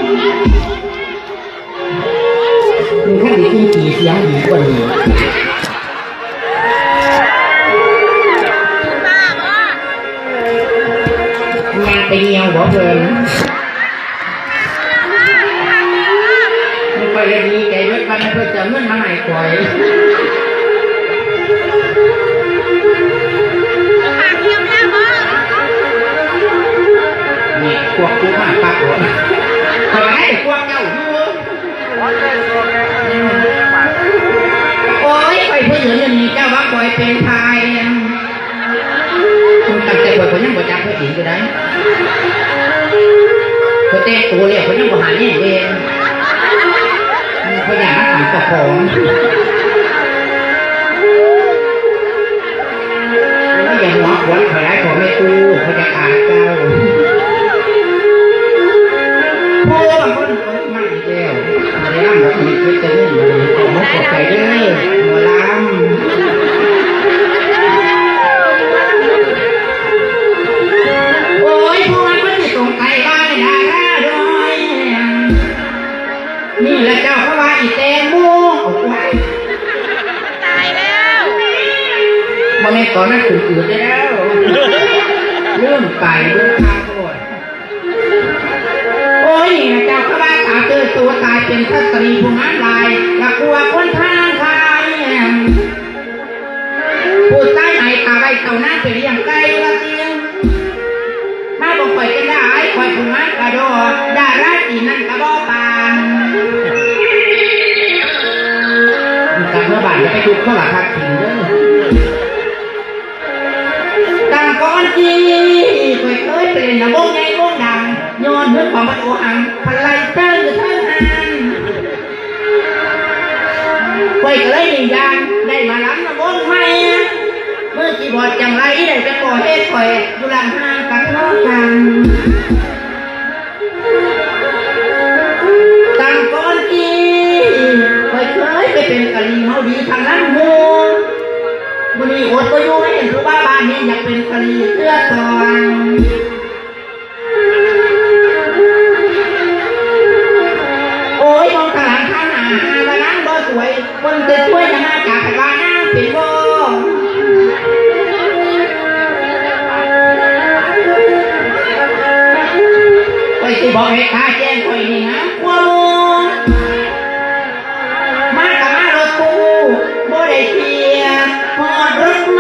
ຄືຄັນໄດ້ກິນຂີ້ສຽງດີກວ່ານີ້ ຍ່າງໄປຍ່ຽວບໍ່ເພິ່ນ? ຂ້ອຍລະດີໃຈເບິດ ວ່າແມ່ນເພິ່ນຈະເອົາເງິນມາໃຫ້ຂ້ອຍ. ນີ້ພວກກູມາປັບໂລດ ຂ້ອຍວ່າໃຫ້ພວກເຈົ້າຢູ່. ໂອ້ຍ ຂ້ອຍຜູ້ຢືນຢູ່ນີ້ ເຈົ້າວ່າຂ້ອຍເປັນໃຜ? ຕັ້ງແຕ່ຂ້ອຍ ຂ້ອຍຍັງບໍ່ຈັກພະເອກຢູ່ໃດ. ຂ້ອຍແຕ່ງໂຕແລ້ວ ຂ້ອຍຍັງບໍ່ຫາແຍງເດ້. ຂ້ອຍຢ້ານມັນຫາເຈົ້າຂອງ. ໂອ້ຍ ຢ່າຫົວຂວັນຂ້ອຍຫຼາຍ ພໍ່ແມ່ຕູ້ ຂ້ອຍຈະອາຍເຈົ້າ. ໂອ້ ບາງຄົນ ມາອີກແລ້ວ ບໍ່ໄດ້ລຳດອກ ມີເກັບແຕ່ເງິນ ບໍ່ໄດ້ ຂໍຂອບໃຈເດີ ໝໍລຳ. ໂອ້ຍ ຜູ້ມັນກໍຊິສົງໄສວ່າແມ່ນດາລາດອຍ ນີ້ລະເຈົ້າ ເຂົາວ່າອີແຕງໂມ ເອົາ ຕາຍແລ້ວ ບໍ່ແມ່ນຕອນນັ້ນຂຶ້ນອືດແລ້ວ ລືມໄປ ລືມຄາໂພດ. ໂອ້ຍ ນີ້ລະເຈົ້າ ເຂົາວ່າສາວເຈີໂຕຕາຍເປັນສະຕຣີຜູ້ງາມຫຼາຍ ລະກວ່າຄົນທາງໄທ ຜູ້ຊາຍໃຫ້ຕາໄວ້ເຕົ້ານາງໄປລ້ຽງໄກ່ລະຕິ ມາບໍ່ຄ່ອຍເປັນດາ ອ້າຍຂ້ອຍຜູ້ງາມກະດໍ ດາລາຕີນນັ້ນກະບໍ່ປານ. ກັບເມືອບ້ານຢ່າໄປທຸບໂທລະທັດຖິ້ມເດີ. ຕັ້ງກ່ອນທີ່ຂ້ອຍເຄີຍໄປຫຼິ້ນນຳວົງໃຫຍ່ວົງດັງ ຍ້ອນເລື່ອງຄວາມບັດໂອຫັງ ພັນໄລ່ເຕີງຢູ່ເທິງຫັ້ນ ຂ້ອຍກໍເລີຍຍິນຢາກໄດ້ມາລຳນຳວົງໃໝ່ ມື້ທີ່ບອດຈັ່ງໄລໄດ້ໄປກໍ່ເຮັດຂ້ອຍຢູ່ຫຼັງຫ້າງກັນເນາະກັນ. ຕັ້ງກ່ອນທີ່ຂ້ອຍເຄີຍໄປເປັນກະຫຼີເມົາດີທາງນຳໂຮງ ມື້ນີ້ອົດບໍ່ຢູ່ ມາເຫັນຜູ້ບ່າວບ້ານນີ້ ຢາກເປັນກະຫຼີເທື່ອສອງ. ໂອ້ຍ ມອງຂ້າງຫຼັງຂ້າງໜ້າ ຫາວ່ານາງບໍ່ສວຍ ຄົນສວຍໆ ນະມາຈາກ ໃຜວ່ານາງເປັນບໍ່? ຂ້ອຍຊິບອກໃຫ້ຕາແຈ້ງ ຂ້ອຍນີ້ຫາກວ່າໝູ່ ມາກໍມາລົດຕູ້ ບໍ່ໄດ້ເສຍຮອດລົດເມ.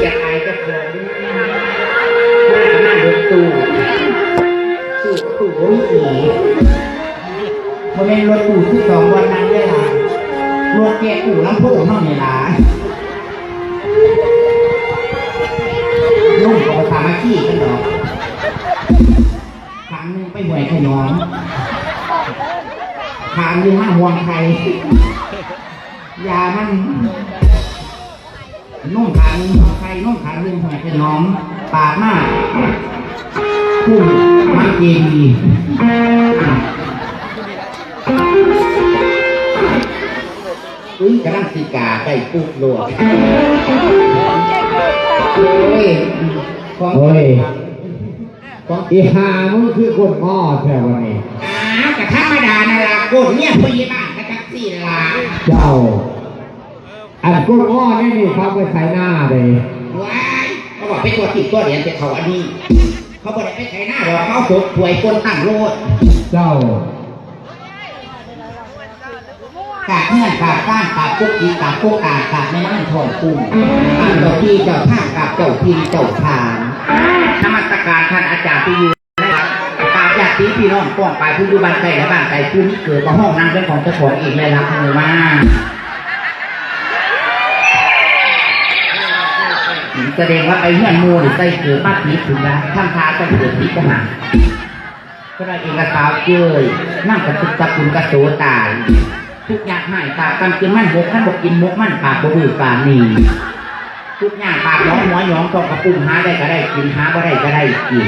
ຢາກອາຍເຈົ້າຂອງ ມາກໍມາລົດຕູ້ ຕູ້ ຕູ້ບໍ່ມີອີ່ ບໍ່ແມ່ນລົດຕູ້ສິບສອງບ່ອນນັ່ງເດ້ຫຼາ ລົດແກະກູ້ລຳໂພງເຮົານີ້ຫຼາ. ລົງກໍບໍ່ສາມັກຄີກັນດອກ ຂ້າງໜຶ່ງໄປຫ້ວຍຂະຫຍອງ ຂ້າງໜຶ່ງມາຫ່ວງໄຂ່ ຢ່າມັນ ນົມຂ້າງໜຶ່ງຫ້ວຍໄຂ່ ນົມຂ້າງໜຶ່ງຫ້ວຍຂະຫຍອງ ປາກມາ ພຸ້ນ ມັນເຈດີ. ອຸ້ຍ ກຳລັງຊິກາໄດ້ປຸບໂລດ ໂອ້ຍ ຂອງ ໂອ້ຍ ຂອງ ອີຫ່າ ມຶງຄືກົ້ນງໍແທ້ວະນີ້? ອ້າວ ກະທຳມະດານັ້ນລະ ກົ້ນເມຍຜູ້ໃຫຍ່ບ້ານກະຈັກຊີ້ລະ. ເຈົ້າ ອັນກົ້ນງໍແນວນີ້ເຂົາໄປໄຖນາເດ້. ວ້າຍ ເຂົາບອກໄປຕົວະທິບຕົວະແດນແຕ່ເຂົາອັນນີ້ ເຂົາບໍ່ໄດ້ໄປໄຖນາດອກ ເຂົາເອົາສົບຖວາຍຄົນຕັ້ງໂລດ. ເຈົ້າ ກາບເຮືອນກາບຊານ ກາບກົກກີກາບກົກກາ ກາບແມ່ນາງທ້ອງກຸ້ມ ກາບເຈົ້າທີ່ເຈົ້າທາງ ກາບເຈົ້າຖິ່ນເຈົ້າທາງ ນະມັດສະການທ່ານອາຈານທີ່ຢູ່ໃນວັດ ກາບຍາດຕິພີ່ນ້ອງປ້ອງປາຍ ຜູ້ຢູ່ບ້ານໃກ້ແລະບ້ານໄກ ຜູ້ມີເກີດມາຮ້ອງນາມເປັນຂອງເຈົ້າຂອງເອງ ແລະລັກມືມາ ສະແດງວ່າໄປເຮືອນໝູ່ນີ້ໃສ່ເກີບມາຜິດພຸ້ນລະ ທຳທ່າໃສ່ເກີບຜິດກະຫາ ເພິ່ນວ່າເອງກະສາວເຈີຍ ນາງກະຕຶກຕະກຸນກະໂຕຕາຍ ທຸກຍາກຮ້າຍປາກກຳກິນມັນບົກ ຄັນບໍ່ກິນໝົກມັນປາກບໍ່ບື້ປານນີ້ ທຸກຍາກປາກໜອງຫົວຫຍອງ ທ້ອງກະປຸ້ມ ຫາໄດ້ກະໄດ້ກິນ ຫາບໍ່ໄດ້ກະໄດ້ກິນ.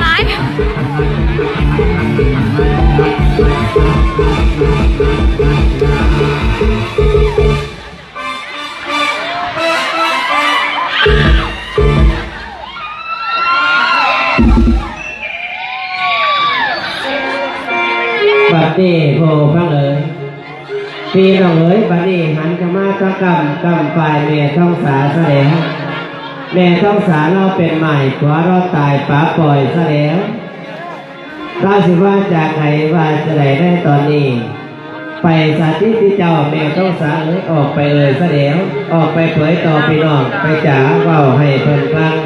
ຫຼາຍ ບັດນີ້ຜູ້ຟັງເອີຍ ພີ່ນ້ອງເອີຍ ບັດນີ້ຫັນເຂົ້າມາທາງກ້ຳ ກ້ຳຝ່າຍແມ່ທອງສາຊະແລ້ວ. ແມ່ທອງສາລາວເປັນໝ້າຍ ຜົວລາວຕາຍປະປ່ອຍຊະແລ້ວ. ລາວຊິວ່າຈາກໃຜວ່າຈະໄດ້ໃນຕອນນີ້ ໄປສາທິດເຈົ້າ ແມ່ທອງສາເອີຍ ອອກໄປເລີຍຊະແລ້ວ ອອກໄປເຜີຍຕໍ່ພີ່ນ້ອງ ໄປຈາເວົ້າໃຫ້ເພິ່ນຟັງ.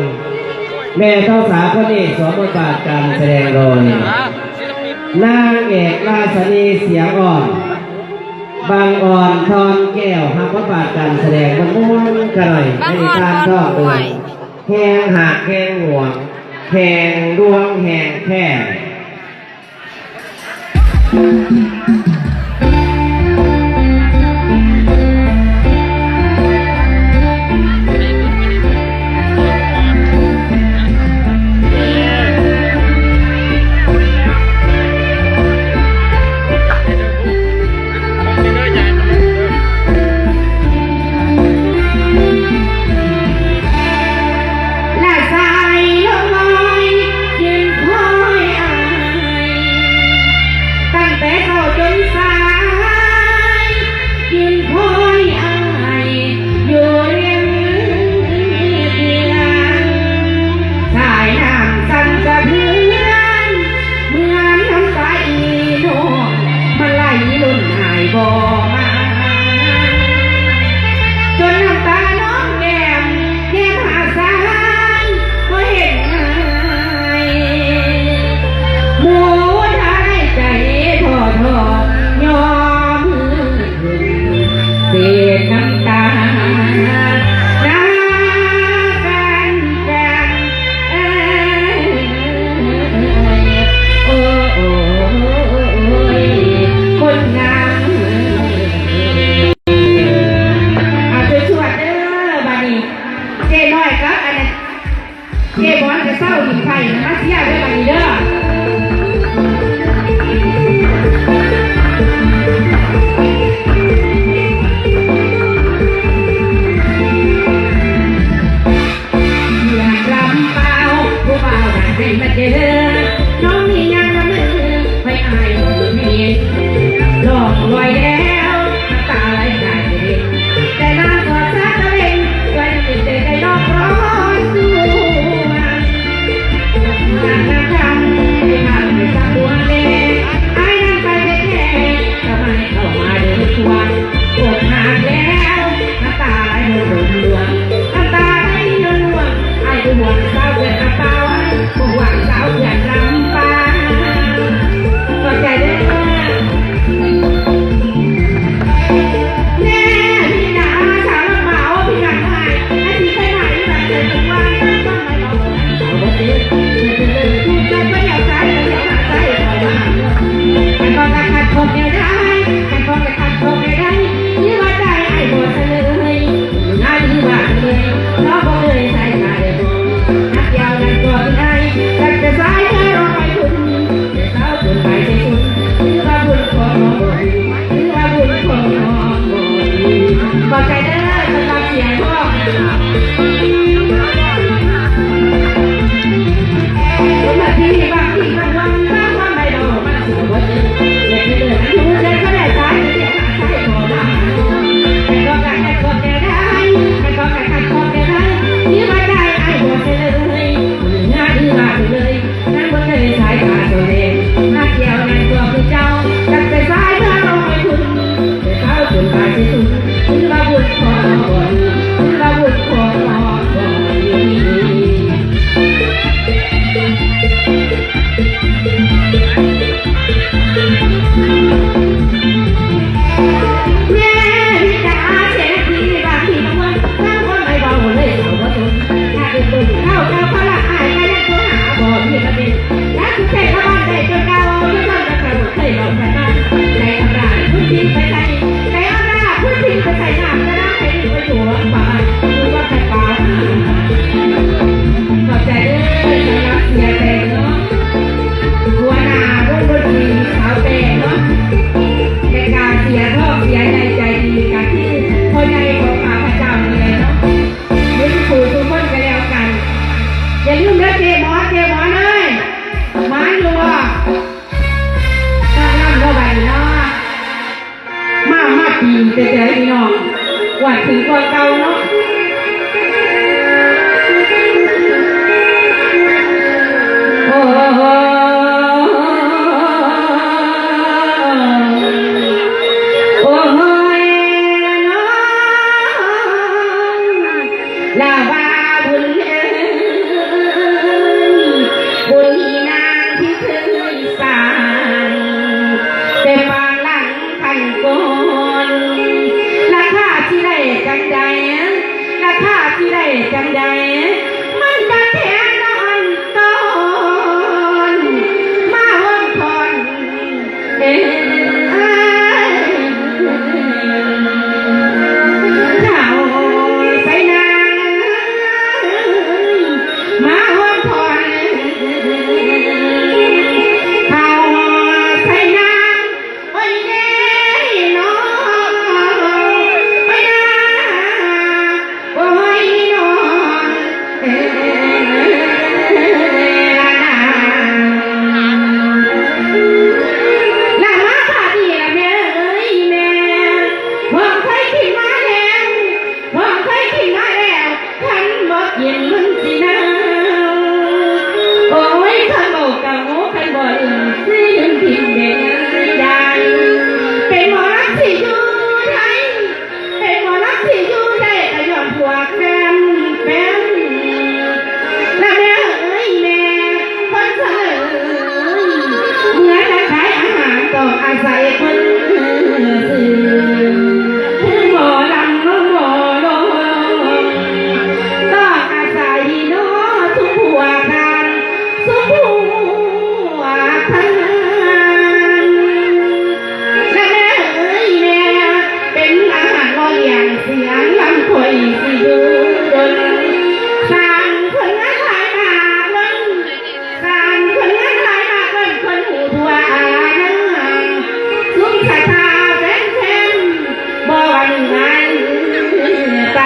ແມ່ທອງສາຄົນນີ້ສວມບົດບາດການສະແດງໂດຍ ນາງເອກລາຊະນີ ສຽງອ່ອນ ບັງອອນ ທອນແກ້ວ ຮັບບົດບາດການສະແດງມ່ວນໆ ກະໜ້ອຍ ໃນນິທານທອງເດືອນ. ແຮງຮັກແຮງຫວງ ແຮງດວງແຮງແຄ້ນ. ລະສາຍລົມລອຍຢືນຄອຍອ້າຍ ຕັ້ງແຕ່ເຊົ້າຈົນສາຍ ຢືນຄອຍອ້າຍຢູ່ລິມເຮືອງ. ສາຍນ້ຳສັ່ນສະເທືອນ ເໝືອນນ້ຳຕາອີນ້ອງ ມັນໄຫຼລົ້ນອ້າຍບໍ່ມາ ຈົນນ້ຳຕານອງແກ້ມ ແນມຫາສາຍບໍ່ເຫັນອ້າຍ ໝູ່ທາໃນໃຈທໍ້ທໍ້ຍອມ ເສດນ້ຳຕານາກັນກັນ ເອີ ໂອ້ ໂອ້ຍ ຄົນງາມ. ເອົາ ສວດໆ ເດີ ບາດນີ້ ເຈ້ນ້ອຍກັບອັນນັ້ນ ເຈບອນກະເຊົາດິນໄຟມາເຊຍເດີ ບາດນີ້ເດີ. ເມືອງລຳປາວ ຜູ້ບ່າວບ້ານໃຫ້ມາເຈີ ນ້ອງມີຫຍັງລະເມີ ໃຫ້ອ້າຍເຫັນ ຮ້ອງລອຍແລ້ວ ນ້ຳຕາໄຫຼກາຍເຮັດ ແຕ່ນາງກໍສາຕະເວັນ ໄວ້ເປັນເຕໄດ້ນອກຮ້ອນສວນ ນາງນາງຄຳ ທີ່ພາໄປສະບວນແລ ອ້າຍນັ້ນໄປແທ້ໆ ກໍໄມ່ເຂົ້າມາເດີກວ່າ ອົກຫັກແລ້ວ ນ້ຳຕາໄຫຼລົ້ນລວງ ນ້ຳຕາໄຫຼລົ້ນລວງ ອ້າຍບໍ່ຫ່ວງສາວເພື່ອນອຳປາວ ອ້າຍບໍ່ຫ່ວງສາວເພື່ອນລຳປາວ. ຂອບໃຈເດີ.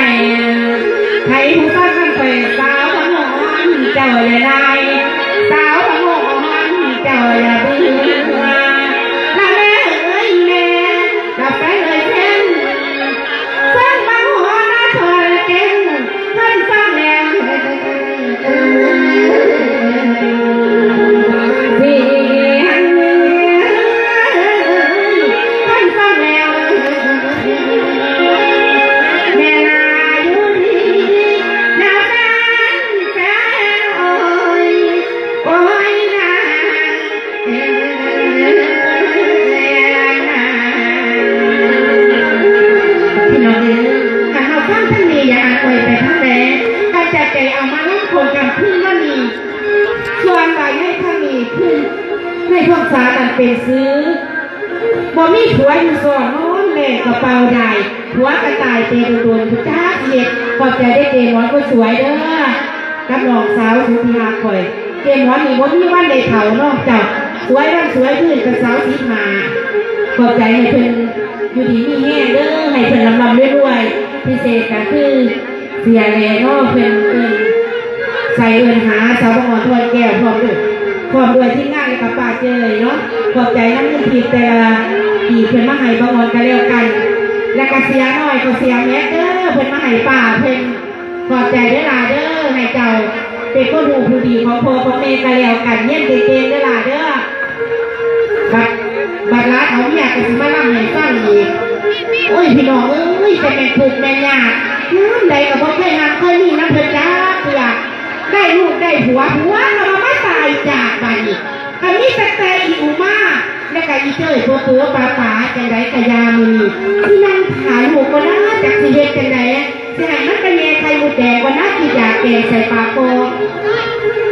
ໃຫ້ຜູ້ຟັງນຳຂ້ອຍ ສາວບາງໂຮງເຈົ້າຢ່າໄດ້ ສາວບາງໂຮງເຈົ້າຢ່າເບື່ອ ລະແມ່ເອີຍແມ່ ລະແຟນເອີຍແຟນ ເຊິ່ງບາງໂຮງນະທອນເກັ່ງ ເພິ່ນຟັງແລ້ວ ພີ່ນ້ອງເອີຍ ຄັນເຮົາຟັງທາງນີ້ ຢ່າອາດອວຍໄປທາງໃດ ກໍຈັບໃຈເອົາມາລຳໂພງການຄືນວັນນີ້ ສ່ວນໃດໃນທາງນີ້ຄືໃນພວກສານັ້ນເປັນຊື່ ບໍ່ມີຜົວຢູ່ຊ້ອນ ນອນແລກະເປົ່າດາຍ ຜົວກະຕາຍແຕ່ດົນໆ ບໍ່ຈັກຊິເຮັດ. ຂອບໃຈເດີ້ເຈໝອນຄົນສວຍເດີ້ ກັບນ້ອງສາວສຸດທີ່ຮັກຂ້ອຍ. ເຈໝອນນີ້ບໍ່ມີວັນໄດ້ເຖົ້າເນາະເຈົ້າ ສວຍວັນສວຍຄືນກະເສົາສິບຫ້າ. ຂອບໃຈ ໃຫ້ເພິ່ນຢູ່ດີມີແຮງເດີ້ ໃຫ້ເພິ່ນລ່ຳໆລວຍໆ ພິເສດກະຄື ເສຍແຫຼເນາະ ເພິ່ນເອີ້ນ ໃສ່ເອີ້ນຫາສາວບາງອນທອນແກ້ວ ພ້ອມດ້ວຍ ພ້ອມດ້ວຍທີມງານ ແລະກະປ້າເຈີຍເນາະ. ຂອບໃຈນຳເງິນທີ່ແຕ່ລະທີ່ເພິ່ນມາໃຫ້ບາງອອນກະແລ້ວກັນ ແລະກະເສຍນ້ອຍ ກໍເສຍແມັກເດີ້ ເພິ່ນມາໃຫ້ປ້າເພິ່ນ. ຂອບໃຈເດີ້ຫຼ້າເດີ້ ໃຫ້ເຈົ້າເປັນຄົນຮູ້ຜູ້ດີຂອງພໍ່ຂອງແມ່ກະແລ້ວກັນ ຮຽນເກັ່ງໆເດີ້ຫຼ້າເດີ້. ບັດ ບັດຫຼານເອົາເມຍກໍຊິມາລຳໃຫ້ຟັງອີກ. ໂອ້ຍ ພີ່ນ້ອງເອີຍ ແຕ່ແມ່ນທຸກແມ່ນຍາກ ຍາມໃດກໍບໍ່ເຄີຍຮັກເຄີຍມີນຳເພິ່ນຈັກເທື່ອ. ໄດ້ລູກໄດ້ຜົວ ຜົວກໍມາຕາຍຈາກບາດນີ້ ກໍມີແຕ່ແຕ່ອີ່ອຸມາ ແລ້ວກໍອີເຈີຍເຜີໆປາໆ. ຈັ່ງໃດກໍຢ່າ ມື້ນີ້ຊິນັ່ງຖ້າລູກກ່ອນນາ ຈັກຊິເຮັດຈັ່ງໃດ ຊິໃຫ້ມັນໄປແຍ່ໄຂ່ມົດແດງກ່ອນນາ ຊິຢາກແກງໃສ່ປາກຄໍ.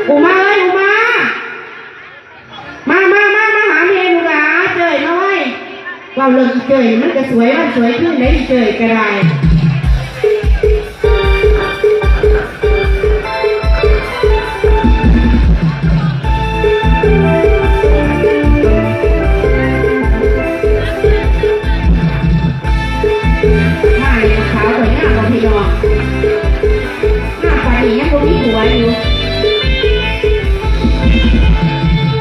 ອຸມາເອີຍ ອຸມາ ມາ ມາ ມາ ມາຫາແມ່ລູກຫຼາ ເຈີຍມາໄວ. ເວົ້າເລື່ອງອີເຈີຍນີ້ ມັນກະສວຍວັນສວຍຄືນໃດ ອີເຈີຍກະໄດ້. ມາເລີຍ ຂາວກໍງາມບໍ່ພີ່ນ້ອງ ງາມປານນີ້ຍັງບໍ່ມີຜົວຢູ່.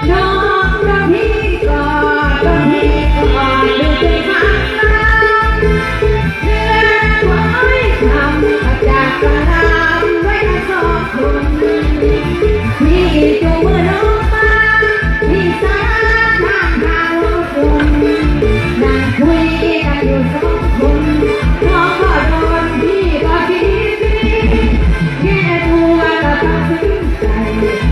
ນ້ອງລະພີກໍ ລະພີກໍ ຢູ່ເທິງທາງລາວ ເຮືອນຂອງອ້າຍຄຳ ຈາກກະລາວໄວ້ກັບສອງຄົນ ທີ່ຈຸງມືນ້ອງມາ ທີ່ສາທາງທາງ ຄົນ ນັ່ງຄຸຍກັນຢູ່ສອງຄົນ ນ້ອງກໍດົນ ພີ່ກໍຄິດດີ ແກ້ຕົວກໍຕ້ອງຊື້ໃຈ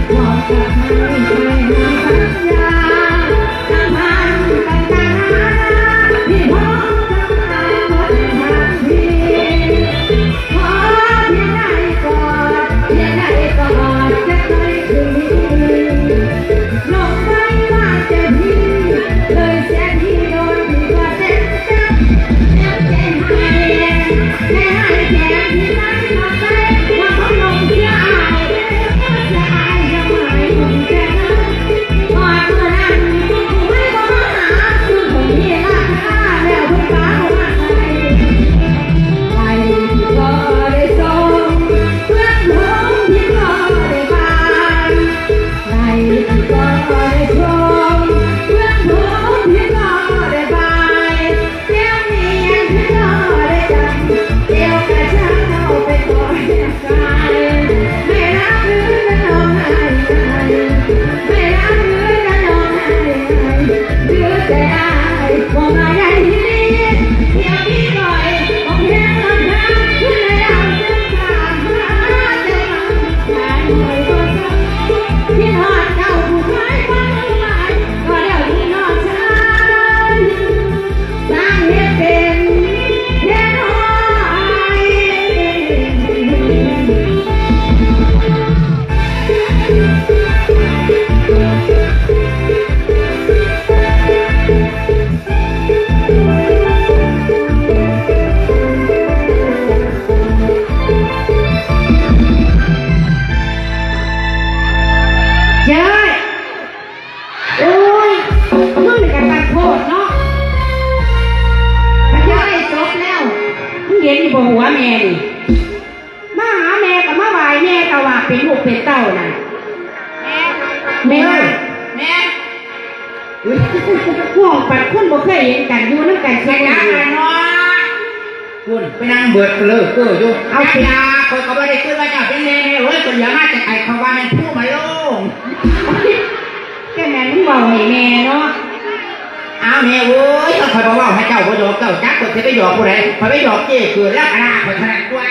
ພ້ອມກັບໃຫ້ໄປນຳສັນຍາ ສຳພັນກັນຕ່າງນານາ ທີ່ພ້ອມຈະມາເໝິດທັນທີ ຂໍພຽງໄດ້ກອດ ພຽງໄດ້ກອດຈະໄດ້ຄືນ ລົງໄປວ່າຈະດີ ເລີຍເສຍທີໂດນທີ່ວ່າແສນຈັບ ເຈັບໃຈໃຫ້ແນ່ ເຫັນຢູ່ບໍ່ຫົວແມ່ນີ້? ມາຫາແມ່ກໍມາໄຫວ້ແມ່ ຖ້າວ່າເປັນລູກເປັນເຕົ້ານັ້ນ. ແມ່ ແມ່ ແມ່ ຫ້ອງປັດຄົນບໍ່ເຄີຍເຫັນກັນ ຢູ່ນຳກັນຊຸມື້. ຈັກລະເນາະ ພຸ້ນໄປນັ່ງເບີດເລີເກີຢູ່. ເອົາ ຈັກລະ ຂ້ອຍກໍບໍ່ໄດ້ຄິດວ່າເຈົ້າເປັນແມ່ ແມ່ເອີຍ. ຂ້ອຍຢາກມາຈາກໄກ ເຂົາວ່າແມ່ນພູມະໂລງ. ແຕ່ແມ່ນ ມຶງເວົ້າໃຫ້ແມ່ເນາະ. ອ້າວ ແມ່ເອີຍ ຄັນຂ້ອຍບໍ່ເວົ້າໃຫ້ເຈົ້າ ບໍ່ຫຍອກເຈົ້າ ຈັກຂ້ອຍຊິໄປຫຍອກຜູ້ໃດ? ຂ້ອຍໄປຫຍອກເຈ້ເກີດ ລາວກໍດ່າຂ້ອຍຂະໜາດຕົວະ.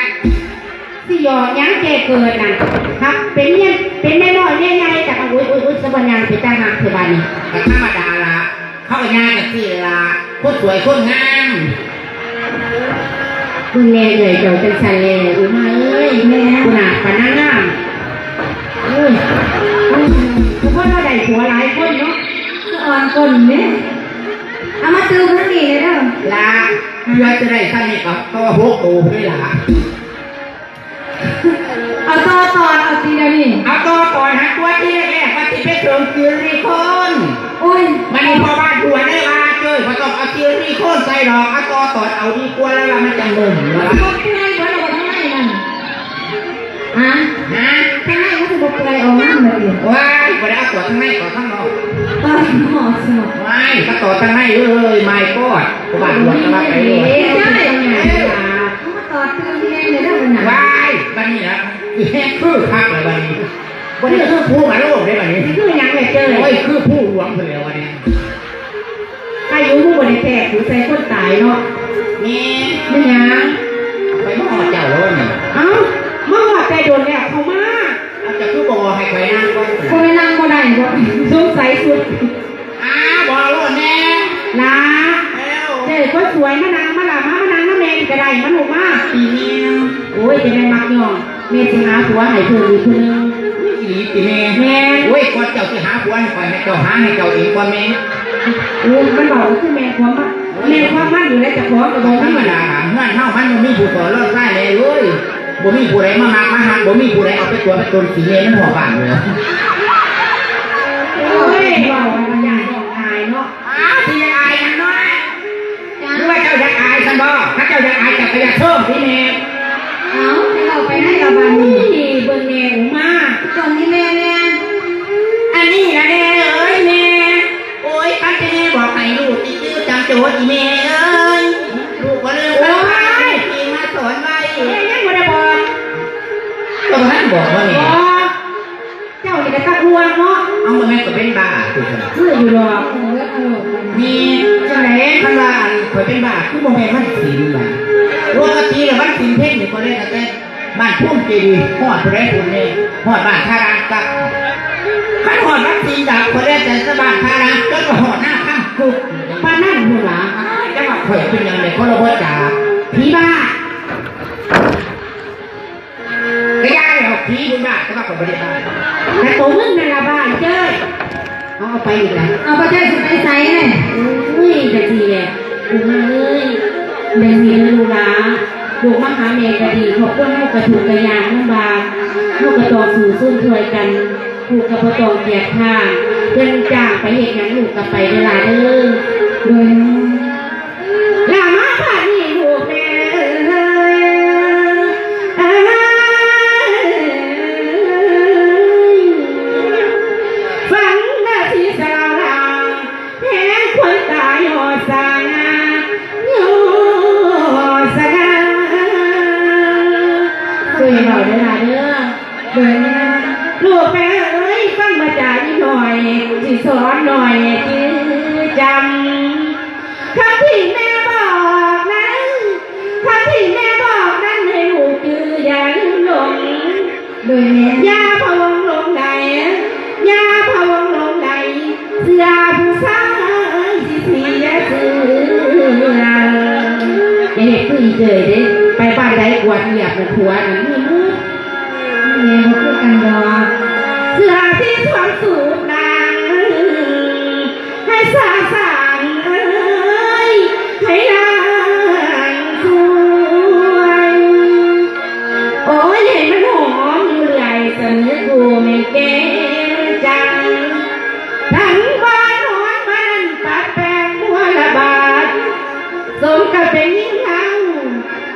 ຊິຫຍອກຫຍັງເຈ້ເກີດນັ້ນ? ຄັບ ເປັນເມຍ ເປັນແມ່ນ້ອຍແມ່ໃຫຍ່ ຈັກ ໂອ້ຍ ໂອ້ຍ ໂອ້ຍ ສະບັນຍາງເປັນຕາຮັກແທ້ບາດນີ້. ກໍທຳມະດາລະ ເຂົາກໍຍ່າງຈັ່ງຊີ້ລະ ຄົນສວຍຄົນງາມ. ເບິ່ງແນ່ເອື້ອຍເຈົ້າຈັ່ງຊັ້ນແລ້ວ ອຸມາເອີຍ. ແມ່ ພຸ້ນນະ ປານນາງງາມ. ໂອ້ຍ ໂອ້ຍ ຄືຄົນລາວໄດ້ຜົວຫຼາຍຄົນເນາະ ຄືອ່ອນກົ້ນເດ້. ເອົາມາຕື່ມທາງນີ້ແດ່ເດີ ລະ ເພື່ອຈະໄດ້ຊ່ຳນີ້ກໍຕໍ່ຫົກໂຕພຸ້ນເດ້ລະ. ເອົາຕໍ່ຕອນ ເອົາຕິດຽວນີ້ ເອົາຕໍ່ຕອນ ຫາຕົວທີ່ແລກໆ ວ່າຊິໄປເສີມຊິລິໂຄນ. ໂອ້ຍ ບັດນີ້ພໍ່ບ້ານດວນເລີຍວ່າ ເຈ້ຍ ບໍ່ຕ້ອງເອົາຊິລິໂຄນໃສ່ດອກ ເອົາຕໍ່ຕອນເອົາດີກວ່າ ລະວ່າມັນຈະໜຸ່ມ ລະວ່າ ມັນຊິບໍ່ເປື່ອຍເບິດບໍ່ທາງໃນນັ້ນ? ຮະ? ຮະ? ທາງໃນມັນຊິບໍ່ເປື່ອຍອອກມາເບິດຕິ? ວ້າຍ ບໍ່ໄດ້ເອົາຕໍ່ທາງໃນ ຕໍ່ທາງນອກ. ຕໍ່ທາງນອກ ໂອ້ຍ ມາຕໍ່ທາງໃນເອີຍ ມາຍກອດ. ຜູ້ບ້ານດວນກໍວ່າໄປໂລດ. ເຈົ້າ ເຈົ້າ ເຈົ້າ ເອົາມາຕໍ່ຕື່ມແຮງເດີເດີບັດນີ້. ວ້າຍ ບັດນີ້ລະ ຊິແຮງຄືຄັກລະບັດນີ້ ບໍ່ໄດ້ຄືພູມະໂລງເດ້ບັດນີ້. ຊິຄືຫຍັງແຫຼະເຈ້ຍ? ໂອ້ຍ ຄືພູຫຼວງພຸ້ນແຫຼະບັດນີ້. ໃຜຢູ່ ມຶງບໍ່ໄດ້ແທກໃສ່ຄົນຕາຍເນາະ. ແມ່ນ ແມ່ນຫຍັງ? ຂ້ອຍມາຮອດເຈົ້າແລ້ວນີ້. ເອົ້າ ມາຮອດແຕ່ດົນແລ້ວ ເຂົ້າມາ. ເອົາ ເຈົ້າຄືບໍ່ເວົ້າໃຫ້ຂ້ອຍນັ່ງກ່ອນ? ຂ້ອຍນັ່ງບໍ່ໄດ້ບໍ? ສົງໄສສຸດ. ອ້າວ ບອກໂລດແດ່ ຫຼ້າ. ເຈົ້າ ເຈົ້າຄົນສວຍ ມານັ່ງ ມາຫຼ້າ ມາ ມານັ່ງນຳແມ່ນີ້ກໍໄດ້ ມາລູກມາ. ອີແມ່ ໂອ້ຍ ຈະໄດ້ມັກຍ້ອງ ແມ່ຊິຫາຜົວໃຫ້ເພີ່ມອີກຜູ້ໜຶ່ງ. ອີ່ຫຼີຕິແມ່? ແມ່ນ. ໂອ້ຍ ກ່ອນເຈົ້າຊິຫາຜົວໃຫ້ຂ້ອຍ ໃຫ້ເຈົ້າຫາໃຫ້ເຈົ້າເອງກ່ອນແມ່. ໂອ້ຍ ມັນເວົ້າຄືແມ່ນຄວາມມັນ ແມ່ນຄວາມມັນຢູ່ແລ້ວ ເຈົ້າຂອງກໍບໍ່ມີ. ທຳມະດາ ເຮືອນເຮົາມັນບໍ່ມີຜູ້ຕໍ່ລອງຊາຍແລ້ວເວີຍ. ບໍ່ມີຜູ້ໃດມາມັກມາຮັກ ບໍ່ມີຜູ້ໃດເອົາໄປຕົວະໄປຕົນຂີ້ແມ່ມັນຮອດບ້ານເລີຍ. ໂອ້ຍ ເວົ້າມັນກໍຢ້ານນ້ອງອາຍເນາະ. ອ້າວ ຊິຢາກອາຍຫຍັງເນາະ? ຈັ່ງ ຫຼືວ່າເຈົ້າຢາກອາຍຊັ້ນບໍ? ຄັນເຈົ້າຢາກອາຍ ເຈົ້າກໍຢ່າໂຊມຕິແມ່. ເອົ້າ ຊິເວົ້າໄປໃນລະບາດນີ້. ເບິ່ງແນ່ ອຸມາ ຕົນນີ້ແມ່ແນ່. ອັນນີ້ລະແນ່ເອີຍແມ່. ໂອ້ຍ ຄັນແຕ່ແມ່ບອກໃຫ້ລູກຕິຈື່ຈຳໂຈດອີແມ່ເອີຍ. ລູກບໍ່ລືມ ໂອ້ຍ ທີ່ມາສອນໄວ້. ແມ່ຍັງບໍ່ໄດ້ບອກ. ກໍບໍ່ທັນບອກວ່າແມ່. ບໍ່. ເຈົ້ານີ້ກໍຕາຫ່ວງເນາະ. ເອົ້າ ບໍ່ແມ່ນກໍເປັນບ້າຕິຊັ້ນ. ຄືຢູ່ດອກ. ມີຈັ່ງໃດ ຄັນວ່າອັນຂ້ອຍເປັນບ້າ ຄືບໍ່ແມ່ນວັນສິນບາດ. ປົກກະຕິແລ້ວວັນສິນເພັງນີ້ ຂ້ອຍເລີຍຕັ້ງແຕ່ບ້ານພູມເຈດີ ຮອດຜູ້ໃດພຸ້ນເດ້ ຮອດບ້ານທ່າລາງກັບ. ຄັນຮອດວັນສິນດາບ ຂ້ອຍເລີຍແຕ່ບ້ານທ່າລາງ ຈົນວ່າຮອດນາຄຳກຸກ ປານນັ້ນພຸ້ນຫວາ. ອ້າຍ ຈະວ່າຂ້ອຍເປັນຫຍັງແດ່ ຄົນລະບໍ່ຈາ ຜີບ້າ. ກະຢ່າແລ້ວ ຜີບຸນບ້າ ແຕ່ວ່າຂ້ອຍບໍ່ໄດ້ບ້າ. ແຕ່ໂຕມຶງນັ້ນລະບ້າເຈ້ຍ. ເອົາ ເອົາໄປອີກລະ. ເອົາ ບໍ່ເຈ້ຍຊິໄປໃສແນ່? ໂອ້ຍ ຈັ່ງຊີ້ແຫຼະ ລູກມາເອີຍ. ຈັ່ງຊີ້ເດີລູກຫຼາ ລູກມາຫາແມ່ກໍດີ ຄອບຄົວເຮົາກໍທຸກກໍຍາກລຳບາກ ເຮົາກໍຕ້ອງສູ້ຊົນຊ່ວຍກັນ. ລູກກໍບໍ່ຕ້ອງກຽດຄ້ານ ເພິ່ນຈ້າງໄປເຮັດຫຍັງ ລູກກໍໄປເດີຫຼາເດີ. ໂດຍ ຫຼ້າມາບາດນີ້ລູກແມ່ເອີຍ ຟັງເດີທີ່ສາວຫຼ້າ ແພງຄວນຕາຍຍໍສາ ຍໍສາ. ຊ່ວຍເວົ້າເດີຫຼ້າເດີ. ເບິ່ງ ລູກແມ່ເອີຍ ຟັງວ່າຈາອີນ້ອຍ ຊິສອນນ້ອຍຈື່ຈຳ ຄຳທີ່ແມ່ບອກນັ້ນ ຄຳທີ່ແມ່ບອກນັ້ນ ໃຫ້ລູກຈື່ຢ່າລືມຫຼົງ. ໂດຍແມ່ນ. ຢ່າພະວົງຫຼົງໄຫຼ ຢ່າພະວົງຫຼົງໄຫຼ ເຊື່ອຜູ້ຊາຍຊິເສຍຊື່. ຢ່າເຮັດຄືອີເຈີຍເດ້ ໄປບ້ານໃດກວດຫຽບນັ້ນ ຜົວນັ້ນມີໝົດ. ແມ່ນບໍ່ຄືກັນດອກ ເຊື່ອທີ່ຊວນສູບນາງ ໃຫ້ຊາສາງເອີຍ ໃຫ້ນາງຊ່ວຍ ໂອ້ຍ ໃຫ້ມັນຫອມຢູ່ເລື້ອຍ ສະນຶກຜູ້ແມ່ນແກ່ນຈັນ ທັງບ້ານນອນມານັ້ນ ປາດແປງບົວລະບາດ ສົມກັບເປັນຍິງເຮົ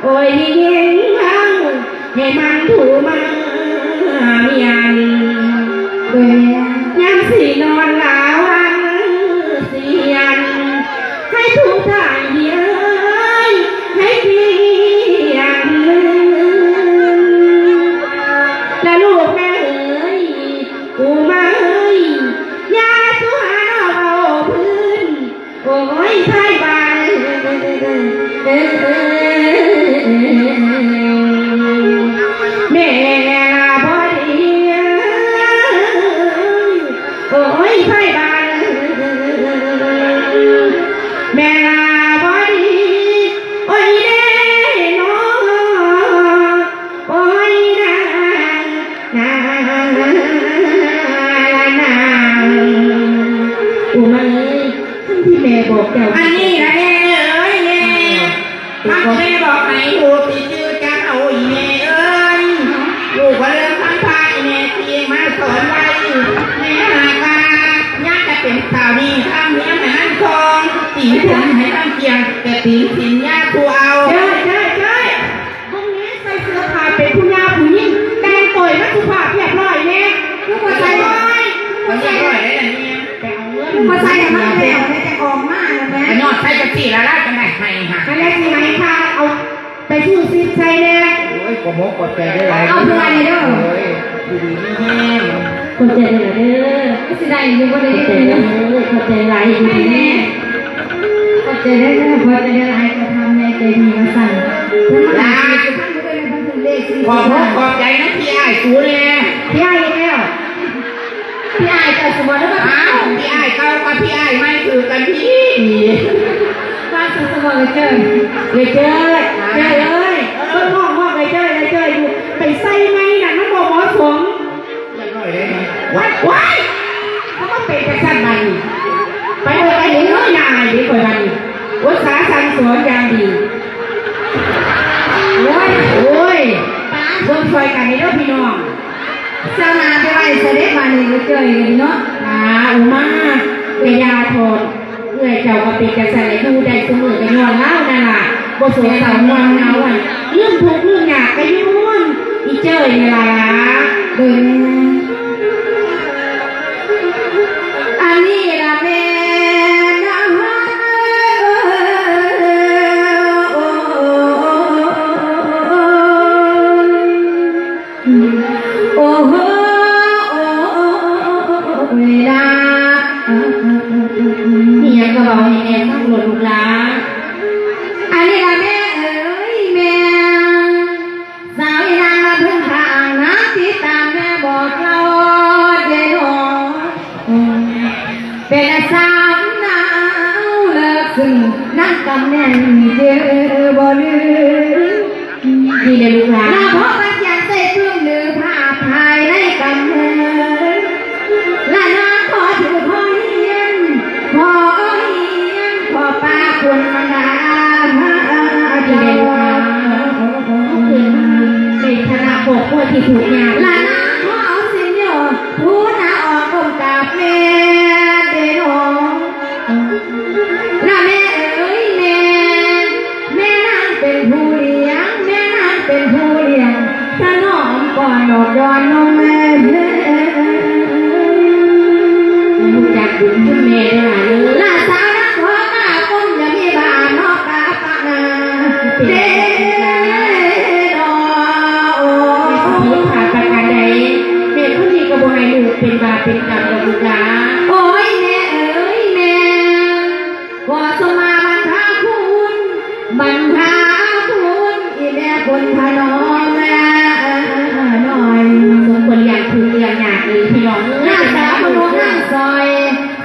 າ ໂອ້ຍ ຍິງເຮົາໃຫ້ມັນຜູ້ມາມຽນ ໂດຍແມ່ນ ຍາມຊິນອນລາວັງສຽນ ໃຫ້ຜູ້ທ່ານເອີຍ ໃຫ້ປ່ຽນ ລະລູກແມ່ເອີຍ ກູມາເອີຍ ຢ່າສູ່ຫານ້ອງເວົ້າພື້ນ ໂອ້ຍ ໄທບ້ານ ແມ່ລາບໍ່ດີ ໂອ້ຍ ໄທບ້ານ ແມ່ລາບໍ່ດີ ໂອ້ຍເດ້ເນາະ ໂອ້ຍນາງ ນາງ ນາງ ອຸມາເອີຍ ທີ່ແມ່ບອກເຈົ້າ ອັນນີ້ລະແມ່ເອີຍ ແມ່ ຄັນແມ່ບອກໃຫ້ຮູ້ ຊິຈື່ຈັກເອົາອີແມ່ເອີຍ ລູກວ່າເລື່ອງຄຳພາອີແມ່ທີ່ມາສອນໄວ້ ແມ່ຫາກວ່າຍາມຈະເປັນສາວນີ້ ທຳເຮືອນໃຫ້ມັນຄອງ ຕີນຜົມໃຫ້ມັນກຽງ ແຕ່ຕີນສິນຍາຜູ້ເອົາ ເຈ້ຍ ເຈ້ຍ ເຈ້ຍ ເບິ່ງແນ່ ໃສ່ເສື້ອຜ້າເປັນຜູ້ຍ່າຜູ້ຍິງ ແຕ່ງໂຕໃຫ້ມັນສຸພາບຮຽບຮ້ອຍແນ່ ຄືບໍ່ໃສ່ ບໍ່ໃສ່ ຮຽບຮ້ອຍໄດ້ລະແມ່ ໄປເອົາເງິນ ບໍ່ໃສ່ໃຫ້ມັນແລ້ວ ແລ້ວຈັ່ງອອກມາແມ່ນບໍ່ ກໍຍ້ອນໃສ່ຈັກຊີ້ລະລະ ຈັ່ງໄດ້ໃຫ້ຫາ ອັນແລ້ວຊິໃຫ້ຄ່າເອົາໄປຊື້ຊິບໃສ່ແດ່ ໂອ້ຍ ຂອບອົກຂອບໃຈຫຼາຍໆ ເອົາເພື່ອນີ້ເດີ ໂອ້ຍ ຢູ່ດີມີແຮງ ຂອບໃຈຫຼາຍໆເດີ ຊິໄດ້ຢູ່ບໍ່ໄດ້ ຂອບໃຈຫຼາຍໆ ຢູ່ດີມີແຮງ ຂອບໃຈເດີ ຂອບໃຈຫຼາຍໆ ກະທຳແມ່ໃຈດີວ່າຊັ້ນ ຫຼານ ຂອບອົກຂອບໃຈນຳພີ່ອ້າຍສູແດ່ ພີ່ອ້າຍອີກແລ້ວ ພີ່ອ້າຍເຈົ້າສະບໍ່ ຫຼືວ່າ ອ້າວ ພີ່ອ້າຍເກົ່າກັບພີ່ອ້າຍໃໝ່ຖືກກັນດີ ວ່າຊັ້ນສະບໍ່ ເອີຍເຈີຍ ເອີຍເຈີຍ ເຈີຍເອີຍ ເອີ ເພິ່ນຮ້ອງ ຮ້ອງເອີຍເຈີຍ ເອີຍເຈີຍຢູ່ ໄປໃສ່ໃໝ່ນັ້ນມັນບໍ່ເໝາະສົມ ຮຽບຮ້ອຍເດ້ ວ້າຍ ວ້າຍ ເຮົາມາເປັນຈັ່ງຊັ້ນບາດນີ້ ໄປເອີຍ ໄປເອີຍ ໜ້າອາຍເດ້ຂ້ອຍບາດນີ້ ອຸດສາສັ່ງສອນຢ່າງດີ ໂອ້ຍ ໂອ້ຍ ເບິ່ງຊ່ອຍກັນເດີພີ່ນ້ອງ ຊາວນາໄປໄວ້ໃສເດ້ບາດນີ້ ເອີຍເຈີຍເນາະ ອາ ອຸມາ ກະຢ່າຖອນ ເອື້ອຍເຈົ້າກໍເປັນຈັ່ງຊັ້ນແຫຼະ ຢູ່ໄດ້ຊຸມື້ກໍຍ້ອນລາວນັ້ນລະ ບໍ່ໂສເສົ້າງອນເຫງົາ ລືມທຸກລືມຍາກກໍຍ້ອນອີເຈີຍນີ້ລະ ເບິ່ງ ອັນນີ້ລະແມ່ນະ ໂອ້ໂຫ ເວລາ ມີຫຍັງກໍເວົ້າໃຫ້ແມ່ຟັງໂລດລູກຫຼານ ອັນນີ້ລະແມ່ເອີຍ ແມ່ ສາວອີນາງລຳເພິ່ນຂ້າງນາງຕິດຕາມແມ່ບອກເລົ່າເດເນາະ ເປັນສາວນາວເລິກ ຊຶ່ງນາງກຳແໜ້ນຈື່ບໍ່ລືມ ນີ້ແຫຼະລູກຫຼານ ລະພໍປັດຍານໃສ່ປຶ້ມຫຼືພາບຖ່າຍໃນກຳມື ລະນາງຂໍຖືຂໍຮຽນ ຂໍຮຽນ ຂໍປາຄຸນບັນດາເຈົ້າ ໃນຖານະຄອບຄົວທີ່ທຸກຍາກ ລະນາງຂໍເອົາສິນໂຍ ຜູ້ນາອອກກົ້ມກາບແມ່ເດເນາະ ລະແມ່ເອີຍແມ່ ແມ່ນາງເປັນຜູ້ລ້ຽງ ແມ່ນາງເປັນຜູ້ລ້ຽງ ຖະໜອມປ້ອນນອກຢອນນົມແມ່ ຮູ້ຈັກບຸນຄຸນແມ່ເດີຫຼານເອີຍ ລະສາວນາງຂໍກາກົມ ຢ່າມີບ້ານນອກກາປະນາເດເນາະ ແມ່ສິຜິດພາດປະການໃດ ແມ່ຄົນນີ້ກໍບໍ່ໃຫ້ລູກເປັນບາບເປັນກຳດອກລູກຫຼານ ໂອ້ຍແມ່ເອີຍແມ່ ຂໍສົມມາບັນທາຄຸນ ບັນທາຄຸນ ອີແມ່ບຸນຖະໜອມແມ່ນ້ອຍ ສົມຄວນລ້ຽງທຸກລ້ຽງຍາກເອີຍ ພີ່ນ້ອງເອີຍ ນາງສາວມະໂນນາງສອຍ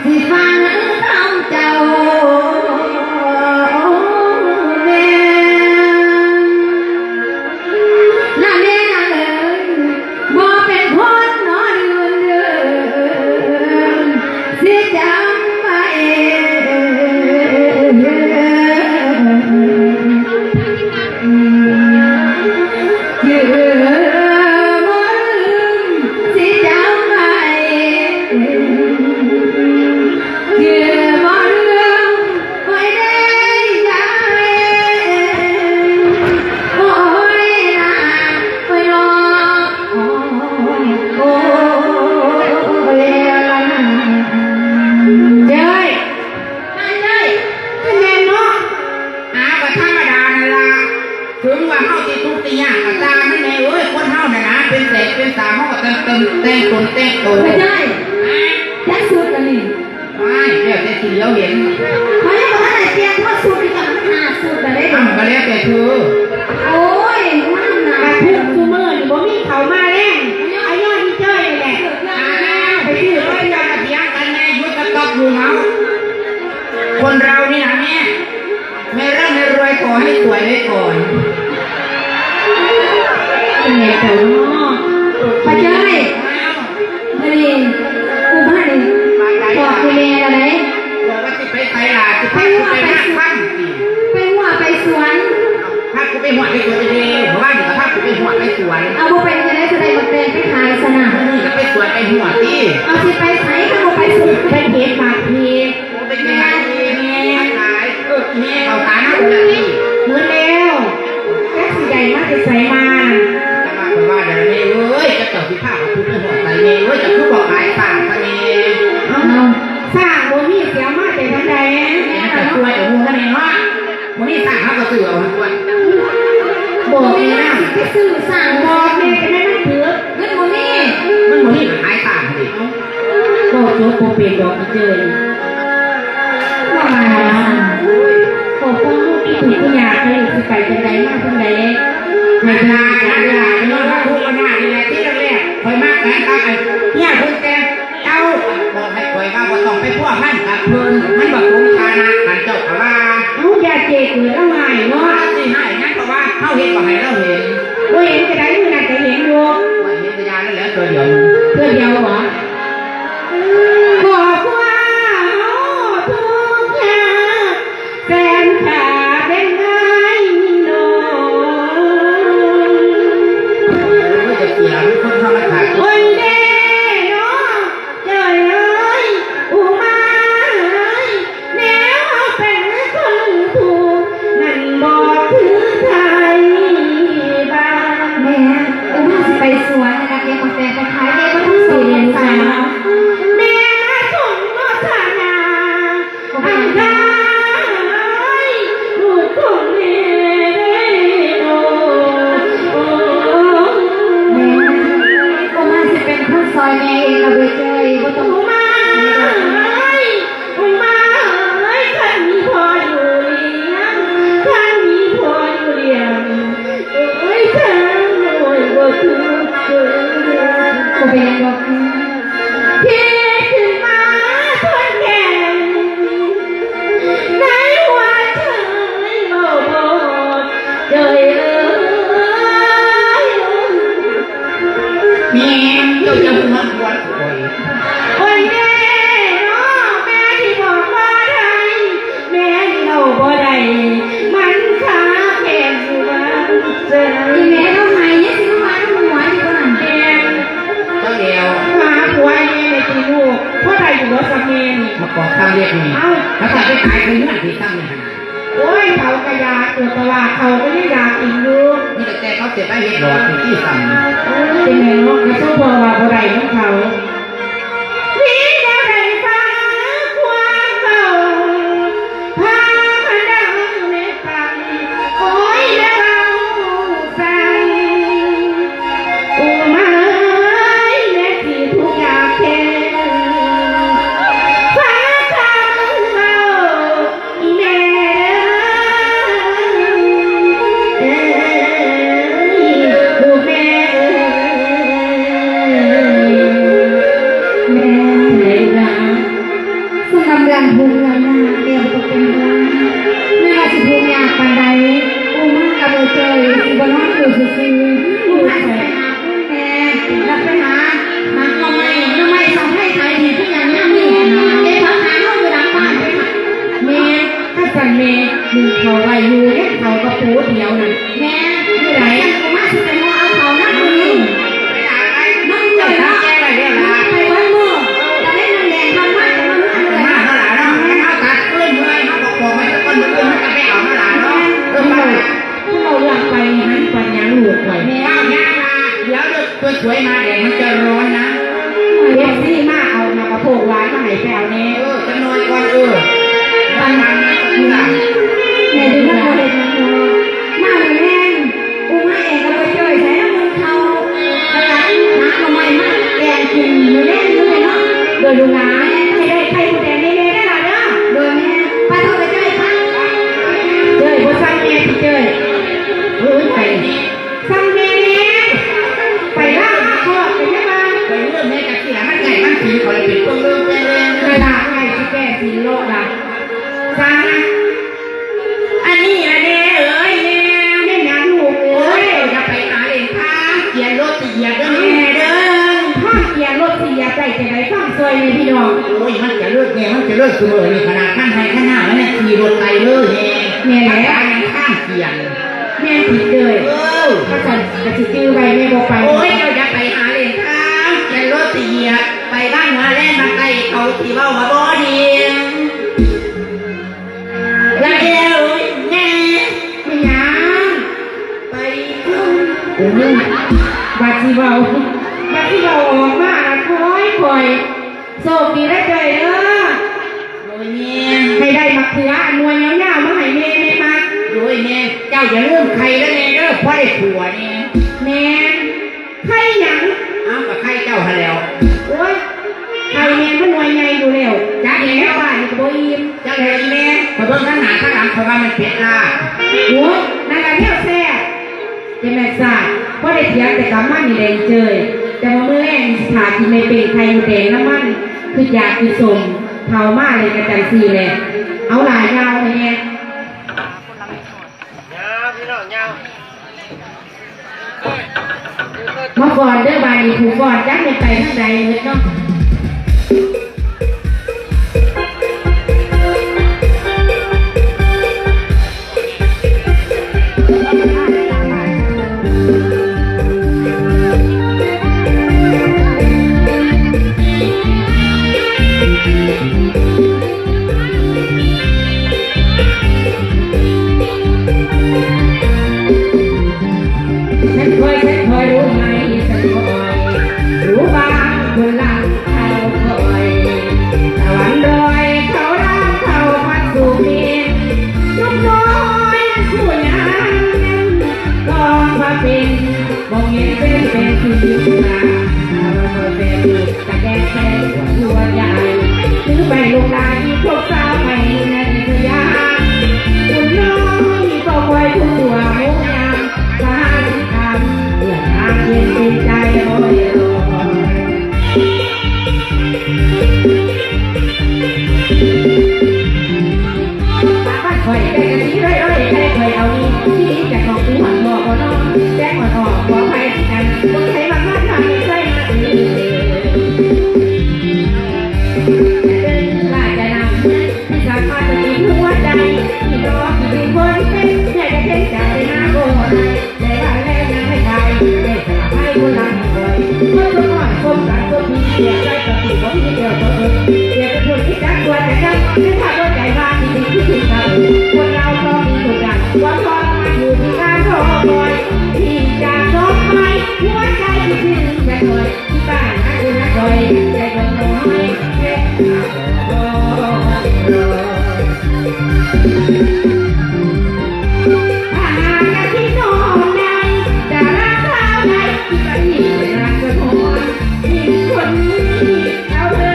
ຊິຟັງຄຳເຈົ້າແມ່ ລະແມ່ນາງເອີຍ ບໍ່ເປັນຄົນໜໍເດືອນເດີ ຊິຈຳໄວ້ ເອີ ເຖິງວ່າເຮົາຊິທຸກຊິຍາກກໍຊ່າງມັນແດ່ເອີຍ, ຄົນເຮົານັ້ນນະ ເປັນແສນເປັນສາວ ເຮົາກໍຕ້ອງແຕ່ງ ແຕ່ງຕົນແຕ່ງໂຕ. ພະເຈົ້າ ຮະ? ຈັກຊຸດລະນີ້? ວ້າຍ ແລ້ວແຕ່ຊິຫຼຽວເຫັນ. ຂ້ອຍຍັງບໍ່ທັນໄດ້ປ່ຽນຮອດຊຸດອີກ ມັນຫ້າຊຸດລະເດ້. ເອົ້າ ກໍແລ້ວແຕ່ເທີ. ໂອ້ຍ ງາມນະ. ທຸກຊຸມື້ນີ້ບໍ່ມີເຂົ້າມາແລງ ອາຍ້ອນອີເຈ້ຍນີ້ແຫຼະ. ອ້າວ ໄປຊື້ເລີຍ ຢ່າມາຖຽງກັນແນ່ ຢຸດສະຕັອກຢູ່ເຮົາ. ຄົນເຮົານີ້ນະແມ່ ແມ່ເລີ່ມແມ່ລວຍ ຂໍໃຫ້ສວຍໄວ້ກ່ອນ. ເປັນຫຍັງເຈົ້າເນາະ ປ້າເຈ້ຍ? ມື້ນີ້ອຸມານີ້ບອກອີແມ່ແລ້ວໃດ໋ ບອກວ່າຊິໄປໃສລະ ຊິພາໄປຫາຄຳ ໄປຫົວໄປສວນ. ພາກູໄປຫົວໄປສວນເດ້ ເມື່ອວານນີ້ກໍພາກູໄປຫົວໄປສວນ. ເອົາ ບໍ່ໄປເຮັດຈັ່ງໃດ ຊິໄດ້ໝາກແຕງໄປຂາຍຊັ້ນນະ. ມື້ນີ້ກໍໄປສວນໄປຫົວຕິ. ເອົາ ຊິໄປໃສ ຄັນບໍ່ໄປສວນ? ໄປເກັບໝາກເຫັດ. ໂອ້ ໄປເກັບໝາກເຫັດ ແມ່ນ ມາຂາຍ. ເອີ ອີແມ່ເຂົ້າຕານຳເພິ່ນລະຕິ. ເໝິດແລ້ວ ຈັກຊິໄດ້ມາແຕ່ໃສມາ. ແຕ່ວ່າ ແຕ່ວ່າເດີແມ່ເອີຍ ເຈົ້າ ເຈົ້າຊິພາຂ້ອຍໄປຮອດໃສແມ່ເອີຍ? ເຈົ້າຄືບໍ່ຂາຍຊ້າງຊະແມ່? ເອົ້າ ຊ້າງບໍ່ມີ ຊິເອົາມາແຕ່ທາງໃດ? ແມ່ນ ເຈົ້າຊ່ວຍເອົາໝູ່ນະແມ່ເນາະ. ບໍ່ມີຊ້າງເຮົາກໍຊື້ເອົາຫັ້ນຕົວະ. ບອກແມ່ນະ ຊິໄປຊື້ຊ້າງ ບອກແມ່ກໍແມ່ນມັນຖືກ ເງິນບໍ່ມີ. ມັນບໍ່ມີກໍຂາຍຊ້າງຫັ້ນເດ. ເວົ້າຈົບບໍ່ເປັນດອກອີເຈີຍ. ວ່າ ໂອ້ຍ ຄອບຄົວເຮົາມີທຸກຍາກ ແລ້ວຊິໄປຈັ່ງໃດມາຈັ່ງໃດ? ອັນລາ ອັນລາ ຍ້ອນວ່າທຸກບັນຫານີ້ແຫຼະ ທີ່ແລກໆ ຂ້ອຍມັກກັນກັບອັນເມຍຄົນແກ່ ເຈົ້າບອກໃຫ້ຂ້ອຍວ່າບໍ່ຕ້ອງໄປພົວພັນກັບເພິ່ນ ມັນບໍ່ສົມຖານະ ອັນເຈົ້າກໍວ່າ. ເອົ້າ ຢ່າເຈກເກີດລາວຮ້າຍເນາະ. ລາວຊິຮ້າຍຫຍັງ ເພາະວ່າເຮົາເຮັດບໍ່ໃຫ້ລາວເຫັນ. ບໍ່ເຫັນກໍໄດ້ ມື້ນັ້ນກໍເຫັນຢູ່. ໂອ້ຍ ເຫັນກໍຢ່ານັ້ນແຫຼະ ເທື່ອດຽວ. ເທື່ອດຽວຫວາ? ຄອບຄົວເຮົາທຸກຍາກ ແສນຂາເປັນໄດ້ນ້ອຍ. ໂອ້ຍ ເຈົ້າເສືອ ຄົນທຳມະຊາດ. ໂອ້ຍເດ້ນ້ອງເຈົ້າເອີຍ ອຸມາເອີຍ ແນວເຮົາເປັນຄົນທຸກ ມັນບໍ່ຄືໄທບ້ານ. ແມ່ ອຸມາຊິໄປສວນ ແລ້ວກໍເກັບໝາກແຕງໄປຂາຍ ແມ່ບໍ່ຕ້ອງສົງໄສເນາະ. ແມ່ມາສົງໂມທະນາ ອັນໄດ້ລູກຂອງແມ່ເດ້ໂອ. ແມ່ ອຸມາຊິເປັນຄົນຊ່ອຍແມ່ເອງລະເວີຍເຈີຍ ບໍ່ຕ້ອງ. ອຸມາເອີຍ ອຸມາເອີຍ ຄັນມີພໍ່ຢູ່ລ້ຽງ ຄັນມີພໍ່ຢູ່ລ້ຽງ ໂອ້ຍ ເຈົ້ານ້ອຍບໍ່ທຸກເກີດ. ບໍ່ເປັນຫຍັງດອກ. ຄິດຂຶ້ນມາທົນແກ່ນ ໃນຫົວໃຈເວົ້າບໍ່ໄດ້ເລີຍ. ແມ່ນ ເຈົ້າຢ່າຫົວຂວດຂ້ອຍ. ໂອ້ຍເດ້ເນາະ ແມ່ທີ່ບອກບໍ່ໄດ້ ແມ່ນີ້ເວົ້າບໍ່ໄດ້ ມັນຄາແຄ້ນຢູ່ວ່າເຈົ້າ. ອີແມ່ເວົ້າໃໝ່ ຍັງຊິມາວາງຫົວຢູ່ບໍ່ຫັ້ນ? ແມ່ນ ເຈົ້າແລ້ວ ຫາຜົວໃຫ້ແມ່ແດ່ຕິລູກ ພໍໄດ້ຢູ່ບໍ່ຊຳແມ່ນີ້? ມາກອກຊຳເລັບນີ້. ເອົ້າ ແລ້ວກໍໄປຕາຍໃນເຮືອນທີ່ຊຳນີ້ຫັ້ນນະ. ໂອ້ຍ ເຂົາກໍຢາກຢູ່ ແຕ່ວ່າເຂົາກໍຍັງຢາກກິນຢູ່. ມີແຕ່ເຂົາເສຍໄປເຮັດຫຼອດທີ່ຊຳ. ເອີ ເປັນແມ່ເນາະ ກະສົມພໍວ່າບໍ່ໄດ້ນຳເຂົາ. ມີແນວໃດຝາກຄວາມເວົ້າ ພາມາເດົາແມ່ຟັງ ໂອ້ຍ ແລະເວົ້າໃສ່ ອຸມາເອີຍ ແມ່ຊິທຸກຍາກແຄ້ນ ພາຄຳເວົ້າ ອີແມ່ເອີຍ ລູກແມ່ເອີຍ ແມ່ເອີຍ ແມ່ເອີຍ ສຳລັບເລື່ອງທຸກເລື່ອງຍາກແມ່ບໍ່ຕ້ອງເປັນຫ່ວງ. ແມ່ວ່າຊິທຸກຍາກປານໃດ ອຸມາກັບເອີເຈີຍຊິບໍ່ນອນຢູ່ຊື່ໆ ອຸມາຊິໄປຫາ ແມ່ ແລ້ວໄປຫາ ຫາໜໍ່ໄມ້ ໜໍ່ໄມ້ສະໄພຂາຍດີຄືຫຍັງຍາມນີ້ ເກັບຜັກຫາເຮົາຢູ່ຫຼັງບ້ານໄປຫາ. ແມ່ ຖ້າຊັ້ນແມ່ ໜຶ້ງເຂົ້າໄວ້ຢູ່ເດ້ ເຂົ້າກະໂປດຽວນັ້ນ. ແມ່ ຢູ່ໃດ? ຊັ້ນກູມາຊິໄປຫໍ່ເອົາເຂົ້ານຳມື້ນີ້. ມັນເມື່ອຍເນາະ ໄປເບິດມື້ ຕາເວັນມັນແດງ ເຮົາມາແຕ່ມື້ນັ້ນເລີຍ. ມາເຮົາຫຼາເນາະ ເຮົາຕັດຄືນເມື່ອຍ ເຮົາບອກບອກໄວ້ຊະກ່ອນ ມື້ອື່ນມັນກະໄປເອົາເຮົາຫຼາເນາະ. ເອີ ມາ ເວົ້າເລື່ອງໄປຫັ້ນ ປັນຫຍັງລູກຂ້ອຍ? ແມ່ ເວົ້າຫຍັງລະ ດຽວເດີ ສວຍໆມາແດດມັນຈະຮ້ອນນະ. ເອັຟຊີມາເອົາໝາກກະໂພກຫຼາຍມາໃຫ້ແປເອົາແດ່. ເອີ ຈັກໜ່ອຍກ່ອນ ເອີ ມັນ ມັນ ມັນ ແມ່ ເດີ ມາເຮັດຫຍັງເນາະ ມາແລງ ໄປນີ້ພີ່ນ້ອງ. ໂອ້ຍ ມັນຈະເລີດແດ່ ມັນຈະເລີດ ຊຸມື້ນີ້ຂະໜາດຄັນໄຮ່ຄັນນາ ມັນຍັງຂີ່ລົດໄປເລີຍແຮງ. ແມ່ນແຫຼະ ທາງການຍັງຂ້າງຂຽນ. ແມ່ນຜິດເລີຍ. ເອີ ຄັນຊັ້ນກະຊິຈື່ໄວ້ແມ່ບໍ່ໄປ. ໂອ້ຍ ເຈົ້າຢ່າໄປຫາເລ່ນທາງ ແມ່ນລົດຊິຫຽບໄປບ້ານຫົວແລນມາໄກ ເຂົາຊິເວົ້າວ່າບໍ່ດີ. ລາແອວເອີຍ ແມ່ ແມ່ນຫຍັງ? ໄປເບິ່ງ ໂອ້ຍ ບາດຊິເວົ້າ ບາດຊິເວົ້າອອກມາລະຄ່ອຍໆ. ໂຊກດີເດີເຈ້ຍເດີ. ໂດຍແມ່ ໃຫ້ໄດ້ໝາກເຂືອອັນໜ່ວຍຍາວໆມາໃຫ້ແມ່ ແມ່ມັກ. ໂດຍແມ່ ເຈົ້າຢ່າລືມໄຂ່ລະແມ່ເດີ ພໍໄດ້ຜົວແນ່. ແມ່ນ. ໄຂ່ຫຍັງ? ເອົ້າ ກໍໄຂ່ເຈົ້າຫັ້ນແຫຼ້ວ. ໂອ້ຍ ໄຂ່ແມ່ມັນໜ່ວຍໃຫຍ່ຢູ່ແລ້ວ. ຈັກແລ້ວ ບ້ານນີ້ກໍບໍ່ອີ່ມ. ຈັກແລ້ວອີ່ແມ່ ຂ້ອຍເບິ່ງທາງໜ້າທາງຫຼັງ ຂ້ອຍວ່າແມ່ນເປັດລາ. ໂອ້ຍ ນັ້ນລະແນວແຊບ. ເຈົ້າແມ່ຊາດ ພໍໄດ້ຖຽງແຕ່ກັບມັນນີ້ແຫຼະອີ່ເຈ້ຍ. ແຕ່ວ່າມື້ແລງນີ້ຊິຖ້າກິນແມ່ເປ້ງໄຂ່ມົດແດງນຳມັນ ຄືຢາກກິນສົ້ມ. ເຖົ້າມາແລ້ວກໍຈັ່ງຊີ້ແຫຼະ. ເອົາຫຼາຍຍາວໃຫ້ແນ່. ຍາວ ພີ່ນ້ອງ ຍາວ. ມາຟ້ອນເດີ ບາດນີ້ຜູ້ຟ້ອນຈັກແມ່ນໄປທາງໃດໝົດເນາະ. ສັນຄອຍ ສັນຄອຍ ຮູ້ໄໝ ສັນຄອຍ ຮູ້ບ້າງຄົນລາວເຂົາຄອຍ ຕາວັນດອຍເຂົາລາວເຂົາພັດສູ່ເປັນ ໜຸ່ມນ້ອຍຜູ້ຍາມ ຕ້ອງມາເປັນ ບໍ່ເຫັນເປັນ ເປັນທີ່ຢູ່ນາ ເຂົາເປັນ ກະແດກແຊງຫົວໃຫຍ່ ຖືໄປລູກຫຼານ ພວກສາວໄປໃນພະຍາ ບຸນນ້ອຍກໍຄອຍຜູ້ຕົວໂມຍາມ ສາທິການ ເພື່ອນາງເຢັນເປັນໃຈ ໂອຍ ໂອຍ. ບ້ານຂ້ອຍໄດ້ກະສີຮ້ອຍໆ ໄດ້ຂ້ອຍເອົານີ້ ທີ່ຈະຂອບຄຸນຮອດພໍ່ບໍ່ນ້ອງ ແຈ້ງອ່ອນອອກ ຂໍອະໄພຄືກັນ ບໍ່ໃຜມັກມາທາງໃສ່ມາເອີ ຈະເດີນລາຈະນຳ ທີ່ສາມາດຈະຕິດຫົວໃຈ ທີ່ຮອທີ່ເປັນຄົນເປັນ ແມ່ກະເຕັນຈາກໄປຫາບໍ່ໄດ້ ແລະວ່າແລຍາມໃຫ້ໄດ້ ໄດ້ສະຫຼະໃຫ້ຄົນລັກຄົນລອຍ ຄົນຄົນນ້ອຍຄົນກາງຄົນດີ ເສຍໃຈກັບທີ່ບໍ່ມີແກ້ວບໍ່ເອີ ເສຍເປັນຄົນທີ່ຈັກຕົວແຕ່ກັນ ແຕ່ຖ້າບໍ່ໃຈວ່າທີ່ດີທີ່ສຸດເທົ່າ ຄົນເຮົາຕ້ອງມີທຸກຢ່າງ ຄວາມທໍລະມານຢູ່ທີ່ການລໍຄອຍ ທີ່ຈະສອບໄໝ ຫົວໃຈທີ່ຄືຈະຄອຍ ທີ່ບ້ານຫາຄົນຫາຄອຍ ໃຈບໍ່ນ້ອຍແທ້ ຖ້າຫາກກະຊິນ້ອງໃດ ຈະລັກສາວໃດ ທີ່ກະອີກນານສະທ້ອນ ທີ່ຄົນນີ້ເອົາເດີ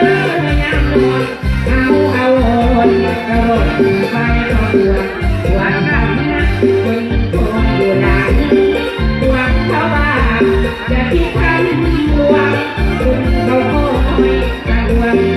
ຍາມນອນ ເອົາ ເອົາໂອນກະໂອນໄປຂໍບວດ ບວດທຳນະ ຄົນຄົນຢູ່ນານ ບວດເຂົາວ່າ ຢ່າຄິດທຳບວດ ຄົນເຂົາຄອຍ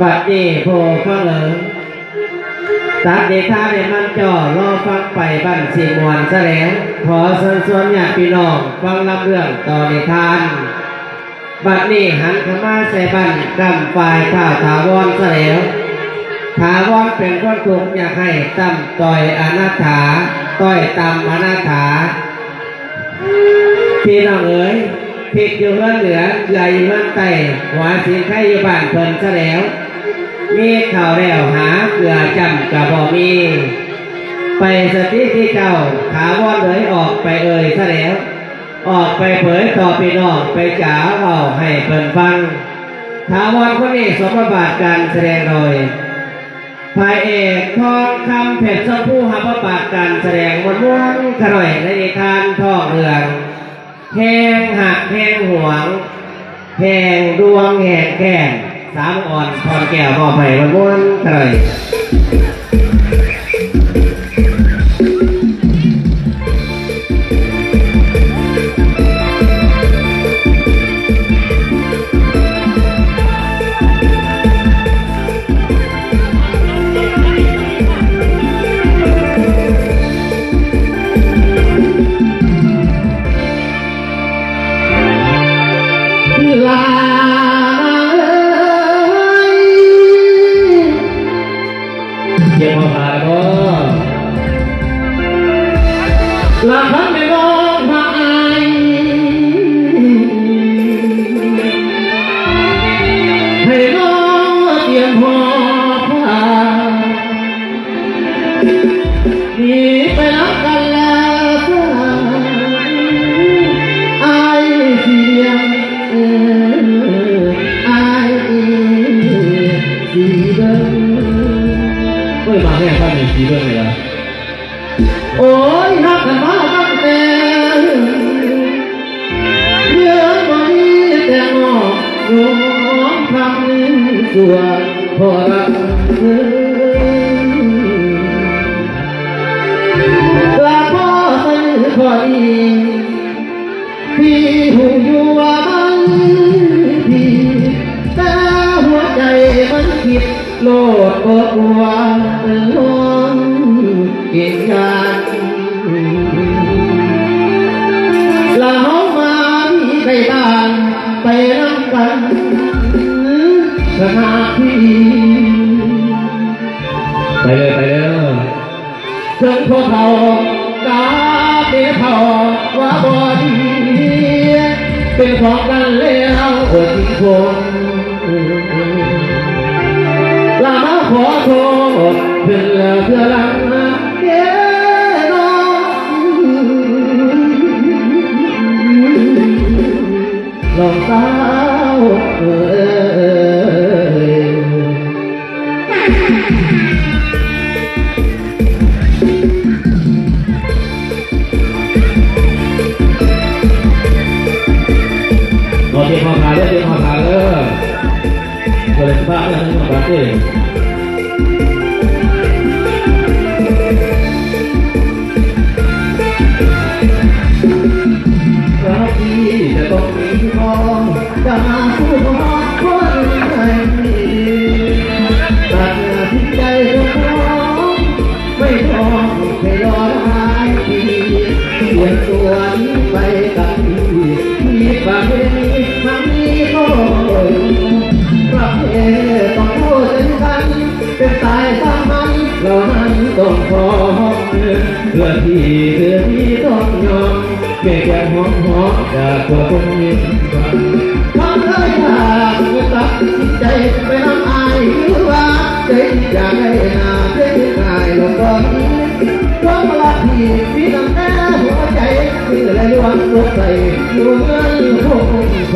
ບັດນີ້ຜູ້ຟັງເອີຍ ຕັດນິທານໃຫ້ມັນຈໍ້ ລໍຟັງໄປບັ້ນຊິມ່ວນຊະແລ້ວ. ຂໍເຊີນຊວນຍາດພີ່ນ້ອງຟັງລຳເລື່ອງຕໍ່ນິທານ. ບັດນີ້ຫັນເຂົ້າມາໃສ່ບ້ານກຳຝ່າຍທ້າວຖາວອນຊະແລ້ວ. ຖາວອນເປັນຄົນທຸກຍາກໄຮ້ ຕ່ຳຕ້ອຍອະນາຖາ ຕ້ອຍຕ່ຳອະນາຖາ. ພີ່ນ້ອງເອີຍ ພິກຢູ່ເຮືອນເໜືອ ເກືອຢູ່ເຮືອນໃຕ້ ຫົວສີໄຄຢູ່ບ້ານເພິ່ນຊະແລ້ວ. ມີເຂົ້າແລ້ວຫາເກືອຈ້ຳກະບໍ່ມີ ໄປສະຕິທີ່ເຈົ້າ ຖາວອນເອີຍ ອອກໄປເອີ່ຍຊະແລ້ວ ອອກໄປເຜີຍຕໍ່ພີ່ນ້ອງ ໄປຈາເວົ້າໃຫ້ເພິ່ນຟັງ. ຖາວອນຄົນນີ້ສົມບົດບາດການສະແດງໂດຍ ພະເອກ ທອງຄຳ ເພັດຊຳພູ ຮັບບົດບາດການສະແດງມ່ວນໆ ຂະໜ້ອຍ ໃນນິທານທ້ອງເລື່ອງ ແຮງຮັກແຮງຫວງ ແຮງດວງແຮງແຄ້ນ ສາມອອນ ພອນແກ້ວ ມອບໃຫ້ມ່ວນໆ ຂະໜ້ອຍ. ເກັບເອົາຜ້າແລ້ວບໍ່? ລະຄັນແມ່ນ້ອງພະອາຍ ໃຫ້ນ້ອງຕຽມຫໍຜ້າ ໜີໄປນຳກັນລະ ອ້າຍຊິລ້ຽງ ອ້າຍຊິເບິ່ງ. ໂອ້ຍ ມາແຮງປານນີ້ຊິເບິ່ງນີ້ລະ. ໂອ້ຍ ຮັກກັນມາຕັ້ງແຕ່ເລື່ອງບໍ່ມີແຕ່ນ້ອງ ຍອມທຳຊົ່ວພໍລັກເອີຍ ລະພໍໃສ່ຂໍ້ດີ ທີ່ຮູ້ຢູ່ວ່າມັນຜິດ ແຕ່ຫົວໃຈມັນຄິດ ໂລດບໍ່ກົວນ້ອງເປັນຫຍັງ ລະເຮົາມາມີໃກ້ບ້ານໄປນຳກັນ ສະໜາທີ່ ໄປເລີຍ ໄປເລີຍ. ເຖິງພໍ່ເຖົ້າກັບແມ່ເຖົ້າວ່າບໍ່ດີ ເປັນຂອງກັນແລ້ວໂອດຈິງຄົງ ລະມາຂໍໂທດເພິ່ນເທື່ອຫຼັງເດີນ້ອງ ນ້ອງສາວເອີຍ. ເອົາ ຕຽມຜ້າເດີ ຕຽມຜ້າເດີ ບໍ່ໄດ້ສະບາຍເດີ ທາງນີ້ມາເດີ. ກະທີ່ຈະຕ້ອງມີນ້ອງ ຈະຫາຄູ່ຄອງຄົນໃໝ່ ຕັດສິນໃຈເຈົ້າຂອງ ໄມ່ຕ້ອງໄປລໍຫຼາຍປີ ຕຽມຕົວໜີໄປກັບພີ່ ທີ່ປະເພນີທາງນີ້ກໍ ປະເພນີຕ້ອງເຂົ້າໃຈກັນ ເປັນສາຍສາມັນເຫຼົ່ານັ້ນຕ້ອງພ້ອມ ເພື່ອທີ່ເທື່ອນີ້ຕ້ອງຍອມ ແມ່ແກ້ມຫອມໆ ຈາກຕົວຄົນຍິງ ຄຳເລີຍຢາກຕັດສິນໃຈໄປນຳອ້າຍ ຫຼືວ່າໃຈຢາກໄດ້ໜ້າເປັນອ້າຍລະບໍ່ມີ ຄວາມລັບທີ່ມີຕັ້ງແຕ່ຫົວໃຈ ຄືໄດ້ລວມຕົກໃສ່ຢູ່ເຮືອນຄົງໂຄ.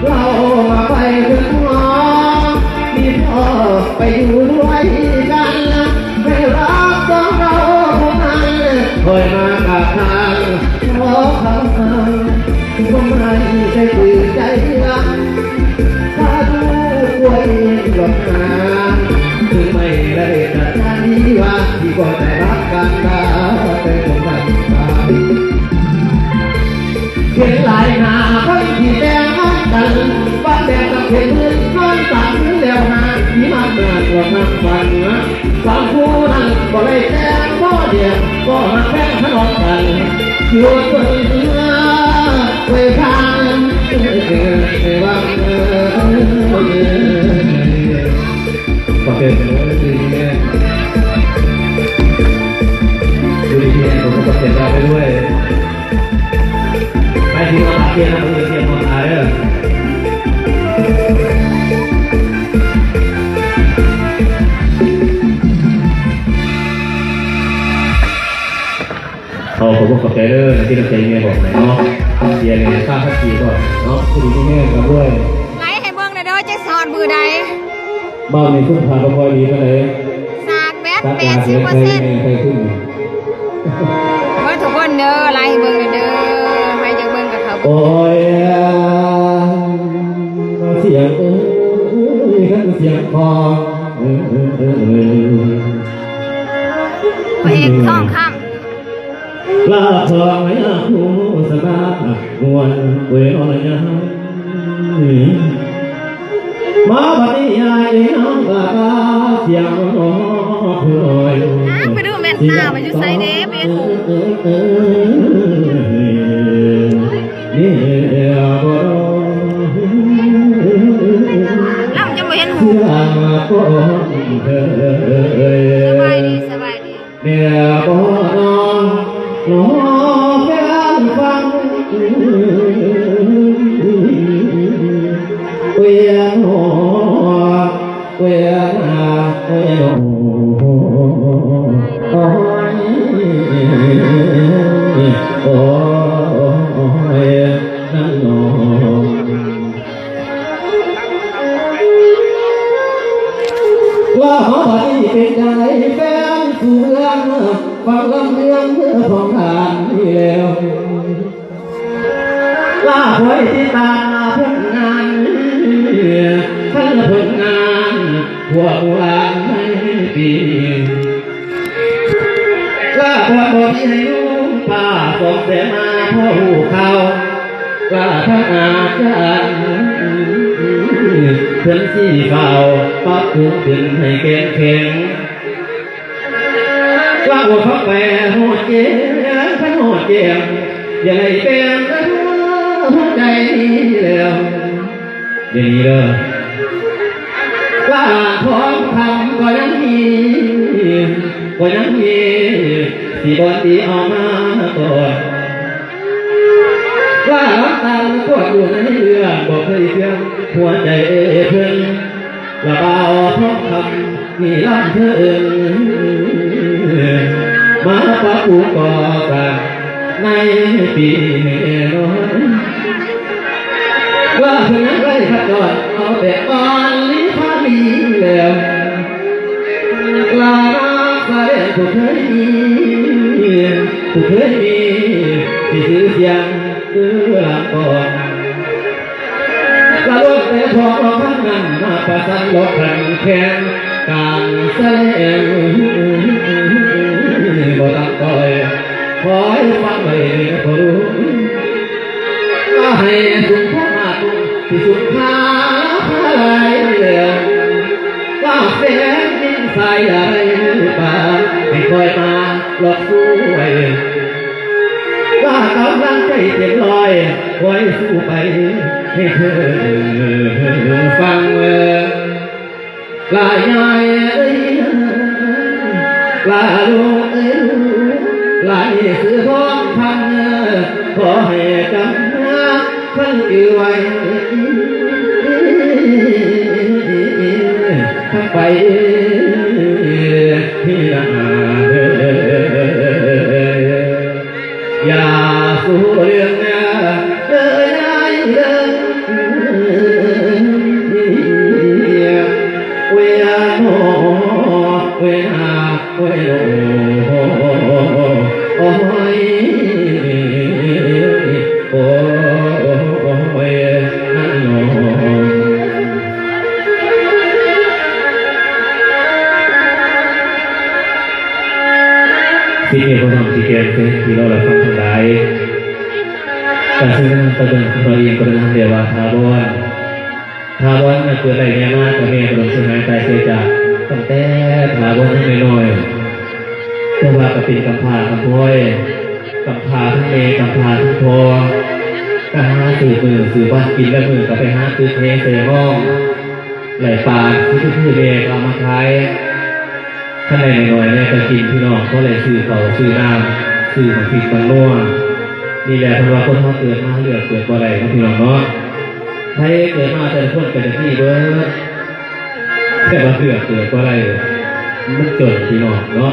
ເລົ່າມາໄປເຖິງຫົວ ມີພໍ່ໄປຢູ່ດ້ວຍກັນ ໃຫ້ຮັກສອງເຮົາຜູ້ນັ້ນ ຄ່ອຍມາກາບທານຂໍຄຳ ບໍ່ໃຫ້ໃຈຖືໃຈລັງ ຖ້າລູກປ່ວຍຫຼອກຫາ ເຖິງໄມ່ໄດ້ກະຕາດີວ່າ ທີ່ບໍ່ໄດ້ຮັກກັນ ແຕ່ຄົນທຳຕາຍ. ເຫັນຫຼາຍໜ້າຄົນທີ່ແຕ່ງງານກັນ ບາງແຕ່ງກັບເຫັນເພິ່ນນອນຕາຍແລ້ວຫາ ທີ່ມາເກີດວ່ານຳຝັນ ບາງຜູ້ນັ້ນບໍ່ໄດ້ແຕ່ງບໍ່ດຽວ ບໍ່ຮັກແພງທະເລາະກັນ ຢູ່ເພິ່ນເມືອໄວ້ທາງເອີຍ ໄປວັງເອີຍ. ປະເພດເດີ ຢູ່ດີມີແຮງ ຢູ່ດີມີແຮງ ປະເພດລາວໄປດ້ວຍ. ໄປທີ່ມາຕາກຽນນະ ເອີ ຕຽມມາຕາເດີ. ໃຈເດີ ທີ່ເຮົາໃຈແມ່ບອກໃຫ້ເນາະ ເສຍເງິນຄ່າພາສີກ່ອນເນາະ ຢູ່ດີມີແຮງ ຮ່ຳລວຍ. ໄລ່ໃຫ້ເບິ່ງແດ່ເດີ ຈະສອດມື້ໃດ? ບ້ານນີ້ຄຸນຄ່າບໍ່ຄ່ອຍດີປານໃດ ສາດແບັດ ແປດສິບເປີເຊັນ ເບິ່ງທຸກຄົນເດີ ໄລ່ໃຫ້ເບິ່ງແດ່ເດີ ໃຜຢາກເບິ່ງກໍເຂົ້າເບິ່ງ. ໂອ້ຍ ສຽງເອີຍ ຄັນສຽງຂອງ ພະເອກທອງຄຳ. ລາບທອງໃຫ້ອາຄູສະບາຍ ມ່ວນເວີຍນ້ອຍຍາມ ມາບັດນີ້ຍາຍເອີຍ ນ້ອງບາບາ ສຽງນ້ອງຜູ້ນ້ອຍ ອ້າວ ໄປດູແມ່ນຕາມັນຢູ່ໃສເດ້ ເປັນ ນີ້ແຫຼະບໍ່ ລຳຈົນບໍ່ເຫັນຫູ. ສະບາຍດີ ສະບາຍດີ. ແມ່ບໍ່ນ້ອງ ນ້ອງແຟນຟັງ ເວນຫົວ ເວນຫາ ເວນຫົວ ໂອ້ຍ ໂອ້ຍ ນັ້ນນ້ອງ. ລາວເຮົາບັດນີ້ເປັນຈັ່ງໃດ ແຟນສູ່ເມືອງ ຟັງລຳເລື່ອງຂອງທ່ານນີ້ແລ້ວ ລາວຄອຍຕິດຕາມຜົນງານ ທັງຜົນງານພວກຫຼານໃນປີ ລາບອນບໍ່ມີໃຫ້ລຸງປ້າ ສອງແສນມາພໍຮູ້ຂ່າວ ລາທາງອາຈານ ເພິ່ນຊິຟ້າວປັບປຸງຂຶ້ນໃຫ້ເຂັ້ມແຂງ ລາບໍ່ຟັງແປຮອດແຈ້ງ ຄັນຮອດແຈ້ງ ຢ່າໄດ້ແປງຫົວໃຈນີ້ແລ້ວ. ຢ່າໜີເດີ ລາທອງຄຳກໍຍັງມີ ກໍຍັງມີ ຊິບໍ່ຕີເອົາມາກ່ອນ ລານ້ຳຕານກວດຢູ່ໃນເອື້ອ ບໍ່ເຄີຍເຊື່ອງຫົວໃຈເພິ່ນ ລາບ່າວທອງຄຳ ມີລຳເພິ່ນ ມາປັບປຸງກໍ່ສ້າງໃນປີນີ້ນ້ອຍ ວ່າເພິ່ນຍັງໄດ້ຂະຈອນເອົາແຕ່ອ່ອນລີພາລີແລ້ວ ລານັກສະແດງຜູ້ເຄີຍມີ ຜູ້ເຄີຍມີຊື່ສຽງຄືລຳກ່ອນ ລະລ້ວນແຕ່ທອງລອກຄັນນັ້ນ ມາປະສານລອກຂັນແຂງ ການສະແດງບໍ່ຕ່ຳຕ້ອຍ ຄອຍຟັງໄວ້ເດີພໍ່ລຸງ ລະໃຫ້ສຸນທອນມາຕຸງ ທີ່ສຸນທາລາພາລາຍແລ້ວ ວ່າແສງດິນສາຍອາໄລປ່າ ໃຫ້ຄອຍມາ ລອກສວຍ ວ່າກຳລັງໃຈເຕັມຮ້ອຍ ຄອຍສູ້ໄປໃຫ້ເທີງຝັ່ງ ລາຍາຍເອີຍ ລາລູກເອີຍ ລາຍຊື່ທອງຄຳ ຂໍໃຫ້ຈຳ ຄັນຈື່ໄວ້ ທັງໄປທີ່ໜ້າເດີ ຢ່າສູ່ເລື່ອງເດີ ເອີຍເດີ ເວຍາໂນ ເວຍາ ໂອ້ຍ ໂອ້ຍ ໂອ້ຍ ໂອ້ຍ ນັ້ນໜໍ. ສິ່ງທີ່ບໍ່ຕ້ອງຊິແກ້ງເຊິ່ງທີ່ເຮົາໄດ້ຟັງທັງຫຼາຍ ກະເຊິ່ງນັ້ນຕະເບິ່ງເຮົາເອງກໍເປັນອັນເອີ້ນວ່າຖາວອນ. ຖາວອນເກີດໄດ້ແມ່ມາ ກະແມ່ກະດົນສູນຫາຍຕາຍເສຍຈາກ ຕັ້ງແຕ່ຖາວອນຍັງນ້ອຍໆ ແຕ່ວ່າກະເປັນກຳພ້າກຳພອຍ ກຳພ້າທັງແມ່ ກຳພ້າທັງພໍ່ ກະຫາຊື້ມື້ຊື້ວັນກິນ ລະມື້ກະໄປຫາຕຶກແຫໃສ່ຮ່ອງ ໄລ່ປາຄືແມ່ກະເອົາມາຂາຍ. ຄັນໄດ້ໜ້ອຍໆແດ່ກະກິນ ພີ່ນ້ອງ ພໍໄດ້ຊື້ເຂົ້າຊື້ນ້ຳ ຊື້ໝາກພິກໝາກນົວ. ນີ້ແຫຼະເພິ່ນວ່າຄົນເຮົາເກີດມາເລືອກເກີດບໍ່ໄດ້ເນາະ ພີ່ນ້ອງເນາະ. ໃຜເກີດມາແຕ່ລະຄົນກະຈະມີເບີດ ແຕ່ວ່າເລືອກເກີດບໍ່ໄດ້ ມັນຈົນ ພີ່ນ້ອງເນາະ.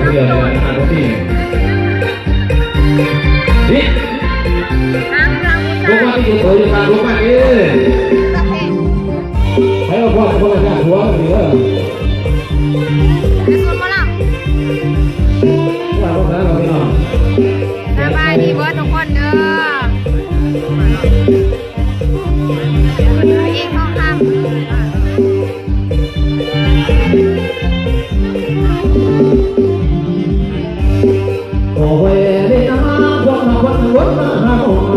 ຜູ້ດຽວນີ້ລະ ອາ ບໍ່ມີ ນີ້ ຫາງເຮືອງອຸດສາ ລົງມາທີ່ຢູ່ໂຕຢູ່ກາງລົງມາເດ້ ໃຜວ່າພ້ອມຄົນລະຊາດຫົວນີ້ເດີ ໄປສວນໝໍລຳ ວ່າພວກເຮົາພີ່ນ້ອງ ສະບາຍດີເບິດທຸກຄົນເດີ ເອກທອງຄຳ ໂອ້ຍ ເລນາມາ ພວກມາຄົນລົດມາຫາໝໍ ຫາ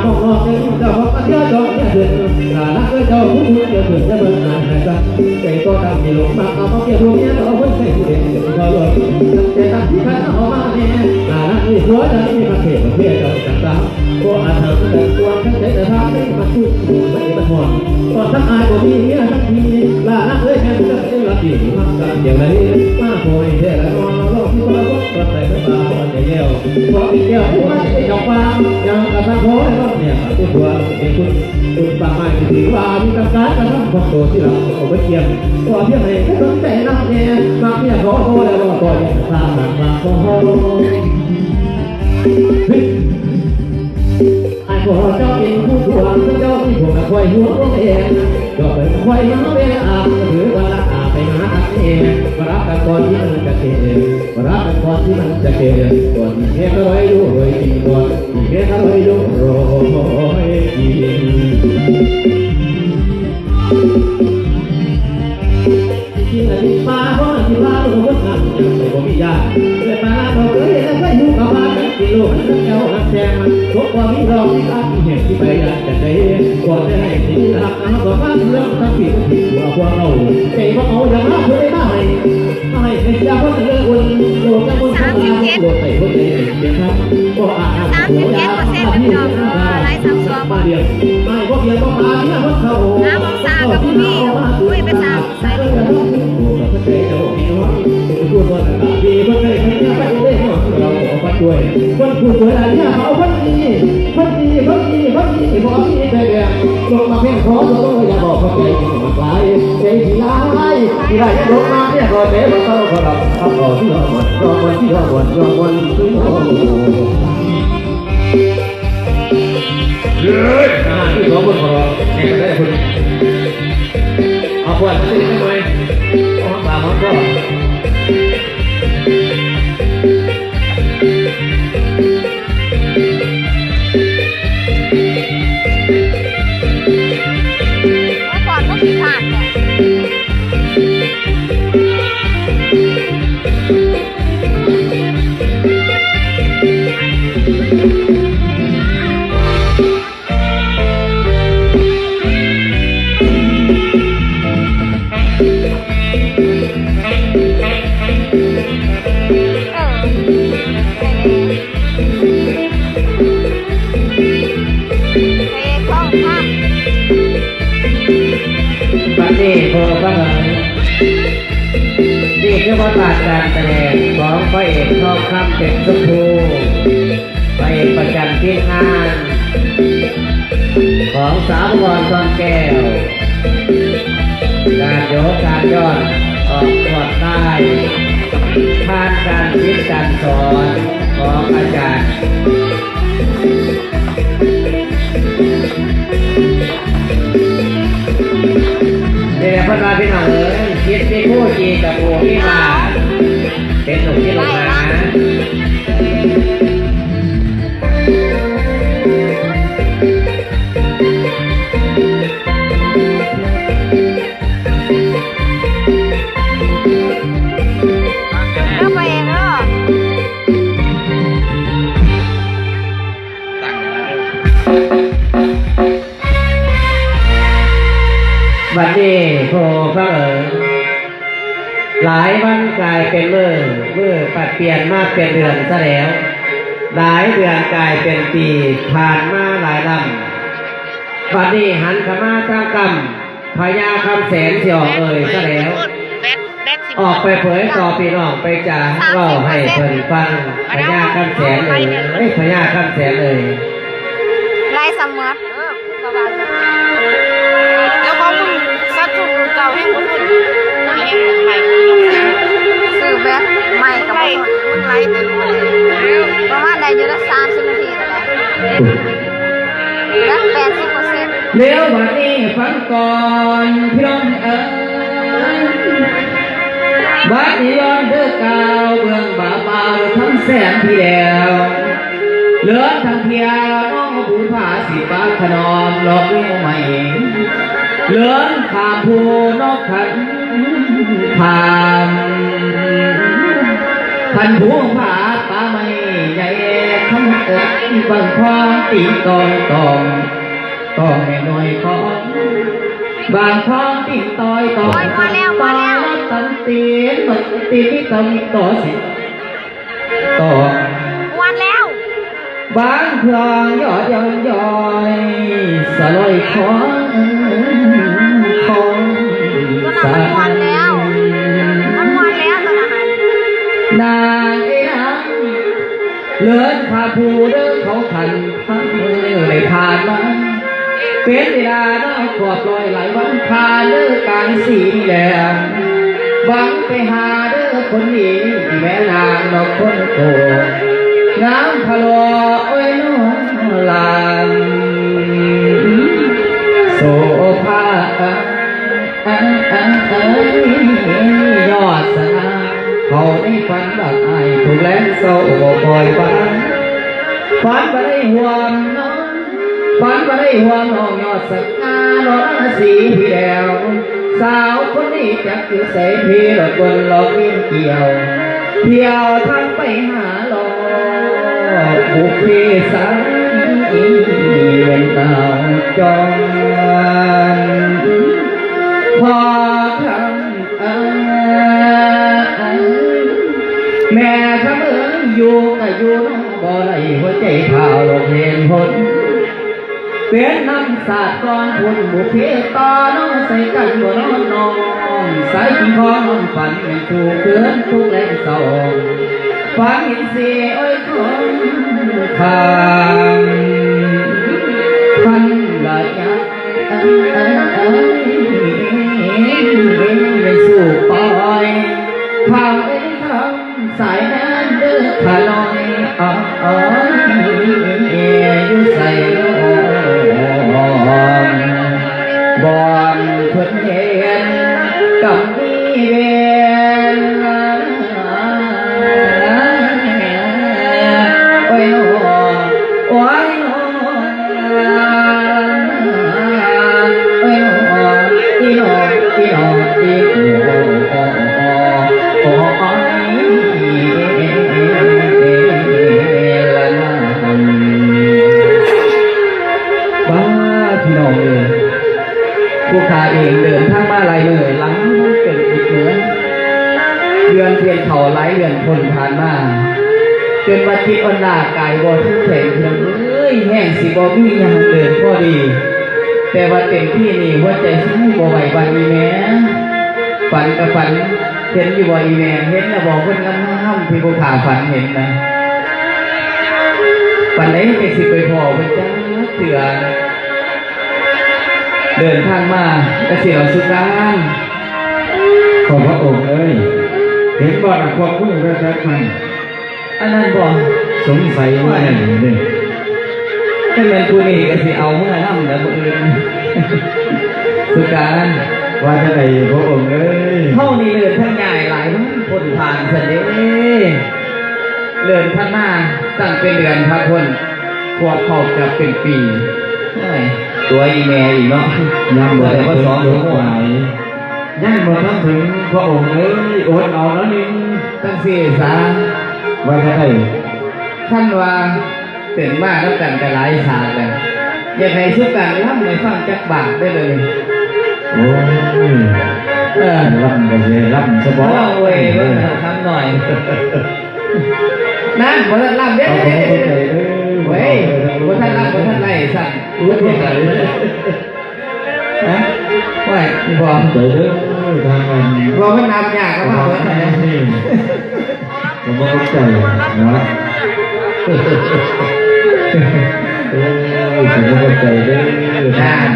ໝໍນອກ ເຈົ້າຂອງກະເທຍຈອມເທຍເຖິງ ລານາເອີຍ ເຈົ້າຜູ້ບຸນເກີດເຖິງ ຈະເບິ່ງໜ້າໃຫ້ສັກ ໃຈກໍຕັ້ງທີ່ລົງມາ ເອົາມາເກຍຜູ້ເມຍ ເອົາຄົນໃສ່ຜູ້ແດງ ເປັນຜູ້ເຂົາລົດ ແຕ່ຕັ້ງທີ່ຄັນເອົາມາແນ່ ລານາເອີຍ ຜົວຈະມີພະເທດ ເພດເຈົ້າຈັກຕາ ບໍ່ອາດຫາເປັນຕົວ ທັງໃຈແຕ່ທາງໃດມັນທຸກ ໃນມັນຮ້ອນ ຕອນທັງອາຍບໍ່ມີເມຍທັງທີ ລານາເອີຍ ແມ່ນເລື່ອງເອລະຕີ ມັກກັນດຽວໃດ ມາບໍ່ໃຫ້ແທ້ລະນໍ ລອງທີ່ບໍ່ລະບົດ ຕອນໃດກໍຕາມ ພໍໃຈແລ້ວ ຂໍເປັນແກ້ວຜູ້ໃຫ້ເຈົ້າຟ້າ ຫຍັງກະຊ່າງ ຂໍໃຫ້ລອດແນບ ເປັນຜົວເປັນຄຸນ ບຸນປາກໄມ້ທີ່ຖືວ່າ ມີການການກະທຳຂອງໂຕທີ່ລັກ ເອົາໄວ້ກຽມ ຂໍພຽງໃຫ້ໄດ້ສົນໃຈນຳແດ່ ມັກເມຍຂໍ ຂໍແລ້ວບໍ່ຕໍ່ ຢ່າສາມາດມາຂໍ ອ້າຍພໍ່ເຈົ້າເປັນຜູ້ທວງ ເຈົ້າມີຜົວກະຄອຍຫ່ວງແຮງ ດອກໄມ້ຄອຍມາແວ່ອາບ ຖືວ່າລະອາໄປຫາຮັກແຮງ ມາຮັກກັນກ່ອນທີ່ມັນຈະເກ ມາຮັກກັນກ່ອນທີ່ມັນຈະເກ ກ່ອນທີ່ແຮງອະໄລໂລໂຮຍກິນ ກ່ອນທີ່ແຮງອະໄລໂລໂຮຍກິນ. ຊິກິນລະກິນປາ ບໍ່ລະຊິພາໂລກໝົດນຳ ຍັງໃສ່ບໍ່ມີຢາ ເກີດມາລາວບໍ່ເຄີຍເຫັນ ແລະ ເຄີຍຢູ່ກັບບ້ານ ກິນໂລກເຈົ້າຮັກແຊງ ຕົກບໍ່ມີດອກ ມີການມີແຮງ ຊິໄປຢາກຈະໄດ້ ບໍ່ໄດ້ໃຫ້ທີ່ຮັກ ເອົາດອກມາເລື່ອງທັງປີທັງປີ ຕົວພວກເຮົາ ໃຈບໍ່ເອົາ ຢາກມາເພື່ອໄດ້ມາໃຫ້ ມາໃຫ້ເປັນຢາຄົນເລີກອຸ່ນ ໂລກຈັກຄົນທຳມາ ໂລກໃຕ້ຄົນໃດເປັນເປັນທຳ ບໍ່ອາດຮັກ ສາມສິບເຈັດເປີເຊັນ ພີ່ນ້ອງ ເອີ ໄລສາມສອງ ມາດຽວ ອ້າຍບໍ່ເກຍບໍ່ປາເມຍຄົນເຖົ້າ ຫາໝອງສາກໍບໍ່ມີ ໂອ້ຍ ໄປສາ ໃສ່ ເຮີ້ຍ ອາຫານທີ່ເຂົາເບິ່ງເຂົາເນາະ ແມ່ນແທ້ພຸ້ນ ເອົາຂວດມາຕິດໜ້ອຍ ເອົາມາປາມາກໍ ເອົາຂວດມາຜິດພາດແທ້. ບັດນີ້ ພໍ່ຟັງ ນີ້ຄືບົດບາດການສະແດງຂອງພະເອກ ທອງຄຳ ເພັດຊົມພູ ພະເອກປະຈຳທີມງານຂອງສາວພອນ ດອນແກ້ວ. ການໂຍກການຍ້ອນອອກລວດລາຍ ຜ່ານການສິດການສອນຂອງອາຈານ ນີ້ແຫຼະເພິ່ນວ່າ ພີ່ນ້ອງເອີຍ ສິດມີຄູ ຈີກັບຄູມີມາ ເປັນລູກສິດລູກຫາ. ເດີໄປເອງເດີ. ບັດນີ້ຜູ້ຟັງເອີຍ ຫຼາຍວັນກາຍເປັນມື້ ມື້ປັດປ່ຽນມາເປັນເດືອນຊະແລ້ວ, ຫຼາຍເດືອນກາຍເປັນປີ ຜ່ານມາຫຼາຍລຳ. ບັດນີ້ຫັນເຂົ້າມາທາງກຳ ພະຍາຄຳແສນຊິອອກເອີ່ຍຊະແລ້ວ. ອອກໄປເຜີຍຕໍ່ພີ່ນ້ອງ ໄປຈາເວົ້າໃຫ້ເພິ່ນຟັງ. ພະຍາຄຳແສນເອີຍ ພະຍາຄຳແສນເອີຍ. ໄລ່ສະໝົດ ເອີ ກໍວ່າ ແລ້ວຂອງມຶງສັດທຸນເກົ່າແຮງບໍ່ທົນ ໂຕນີ້ແຮງໃໝ່ ຊື້ແບັດໃໝ່ກໍບໍ່ທົນ ມັນໄລ່ໄປ ປະມານໄດ້ຢູ່ລະສາມສິບນາທີແລ້ວ ແບັດແປດສິບເປີເຊັນ. ແລ້ວບັດນີ້ຟັງກ່ອນພີ່ນ້ອງເອີຍ ບັດນີ້ຍ້ອນເດີກ່າວເບື້ອງບ່າວທຳແສນທີ່ແລ້ວ ເລີນທັງທ່ຽວນ້ອງບຸນພາສິປາຂະໜອມລອກເວວໃໝ່ ເລີນຂ້າມພູນອກຂັນ ຂ້າມພັນພູຜາປ່າໄມ້ໃຫຍ່ ຄັນເອີ້ນບັງຄອງຕີນຕອງຕອງ ຕ້ອງແມ່ນ້ອຍຂອງ ບາງຄອງຕິດຕ່ອຍ ຕ້ອງ ໂອ້ຍ ພໍແລ້ວ ພໍແລ້ວ ຕັນຕີນ ມັນຕີນ ມີຕຳຕໍ່ຊິ ຕ້ອງ ມ່ວນແລ້ວ ບາງຄອງຍອດຍ້ອນຍ້ອຍ ສະລອຍຂອງ ຂອງ ຕົວນັ້ນມັນມ່ວນແລ້ວ ມັນມ່ວນແລ້ວ ຕົວນັ້ນນະ ນາງເອີຍນາງ ເລີນພາຜູ້ເດີເຂົ້າຂັນ ທັງມື້ໄດ້ຜ່ານມາ ເປັນເວລານານຄວບຮ້ອຍຫຼາຍວັນ ຜ່ານເດີກາງສີແລງ ຫວັງໄປຫາເດີຄົນດີ ແມ່ນາງນອກຄົນໂກ ງາມພະຫຼໍ່ ໂອ້ຍ ນ້ອງຫຼານ ໂສພາ ຍອດສະໜາ ເຂົ້າໃນຝັນວ່າອ້າຍທຸກແລງເຊົ້າບໍ່ປ່ອຍບາງ ຝັນວ່າໄດ້ຮ່ວມນອນ ຝັນວ່າໄດ້ຮ່ວມນ້ອງຍອດສະໜາ ນອນລາສີທີ່ແລ້ວ ສາວຄົນນີ້ຈັກຢູ່ໃສ ເພລະກົນລອກວຽນກ່ຽວ ທ່ຽວທາງໄປຫາລອກບຸບເພສາ ເປັນດາວຈອນ ພໍ່ຄຳ ເອີ ແມ່ຄຳເອີຍ ຢູ່ກະຢູ່ນຳບໍ່ໄດ້ ຫົວໃຈພາວໂລກເຫັນຫົນ ເປັນນຳຊາດກ່ອນພຸ້ນ ບຸບເພຕໍ່ນ້ອງໃສ່ກັນບໍ່ນອນ ນ້ອງສາຍຈິງຂອງນ້ອງຝັນ ແມ່ນສູ່ຄືນທຸກແລງເຊົ້າ ຝັນເຫັນເສໂອ້ຍ ຂອງຂ້າມ ພັນລະຍາ ເອີຍ ເອີຍ ເອີຍ ໄປສູ່ປ່ອຍ ຄຳເອີຍ ຄຳສາຍແມ່ນເດີຂ້ານ້ອຍ ເອີຍ ຢູ່ໃສນ້ອງ ບ່ອນເພິ່ນເຫັນ ກຳມີເວນ ໂອ້ຍ ໂອ້ຍ ປ້າ ພີ່ນ້ອງເອີຍ ຜູ້ຂ້າເອງເດີນທາງມາຫຼາຍມື້ ຫຼັງຈົນອິດເໝືອນ ເດືອນພຽນເຂົ້າຫຼາຍເດືອນພົ້ນຜ່ານມາ ຈົນວ່າຈິດອ່ອນລ້າກາຍບໍ່ເຂັ້ມແຂງ ພີ່ນ້ອງເອີຍ ແຮງຊິບໍ່ມີຫຍັງເດີນພໍດີ ແຕ່ວ່າເຕັມທີ່ນີ້ ຫົວໃຈສູ້ບໍ່ໄຫວບາດນີ້ແມ່ ຝັນກະຝັນ ເຫັນຢູ່ບໍ່ອີ່ແມ່ ເຫັນແລ້ວບໍ່ຄົນງາມໆ ທີ່ຜູ້ຂ້າຝັນເຫັນນະ ປານໃດແຕ່ຊິໄປພໍ້ເພິ່ນຈັກເທື່ອ ເດີນທາງມາກະຊິເອົາສຸການ ພະອົງເອີຍ ເຫັນບໍ່ນະ ພວກມື້ແວບໆ ນັ້ນ ອັນນັ້ນບໍ່ ສົງໄສວ່າແມ່ນເດ້ ຄັນແມ່ນຜູ້ນີ້ກໍຊິເອົາເມືອນຳແລ້ວມື້ອື່ນ. ສຸການ ວ່າຈັ່ງໃດພະອົງເອີຍ? ເຮົານີ້ເລີນທັງຍ້າຍຫຼາຍວັນພົ້ນຜ່ານຊັ້ນເດ້ ເລີນທັງມາຕັ້ງເປັນເດືອນ ພັດພົ້ນຄວບເຂົ້າເກືອບເປັນປີ. ໂອ້ຍ ຕົວອີແມ່ອີກເນາະ ຍັງບໍ່ໄດ້ ບໍ່ໄດ້ ສອງ ຕົວ ຕົວ ຫຼາຍ ຍັງບໍ່ທັນເຖິງ ພະອົງເອີຍ ອົດເອົາໜ້ອຍໜຶ່ງ. ຈັ່ງຊີ້ສາ ວ່າຈັ່ງໃດ? ຄັນວ່າເປັນມານຳກັນກໍຫຼາຍຊາດແລ້ວ ຢາກໃຫ້ສຸການລຳໃຫ້ຟັງຈັກບາດໄດ້ເລີຍ. ໂອ້ຍ ເອີ ລຳກໍຊິລຳສະບໍ ລຳເວີຍ ເບິ່ງເອົາຄຳໜ້ອຍ ນັ້ນ ບໍ່ທັນລຳເດ້ ເອົາ ເດ້ ເດ້ ເດ້ ເອີ ເວີຍ ບໍ່ທັນລຳ ບໍ່ທັນໄດ້ຊ້ຳ ອຸ້ຍ ຕາຍ ຮະ ໂອ້ຍ ອີ່ພໍ່ ເດີ ທາງນັ້ນ ວ່າມັນນັບຍາກກັບເຮົາເນາະ ນີ້ ກໍບໍ່ເຂົ້າໃຈເນາະ ເອີ ກໍບໍ່ເຂົ້າໃຈເດີ ນັ້ນ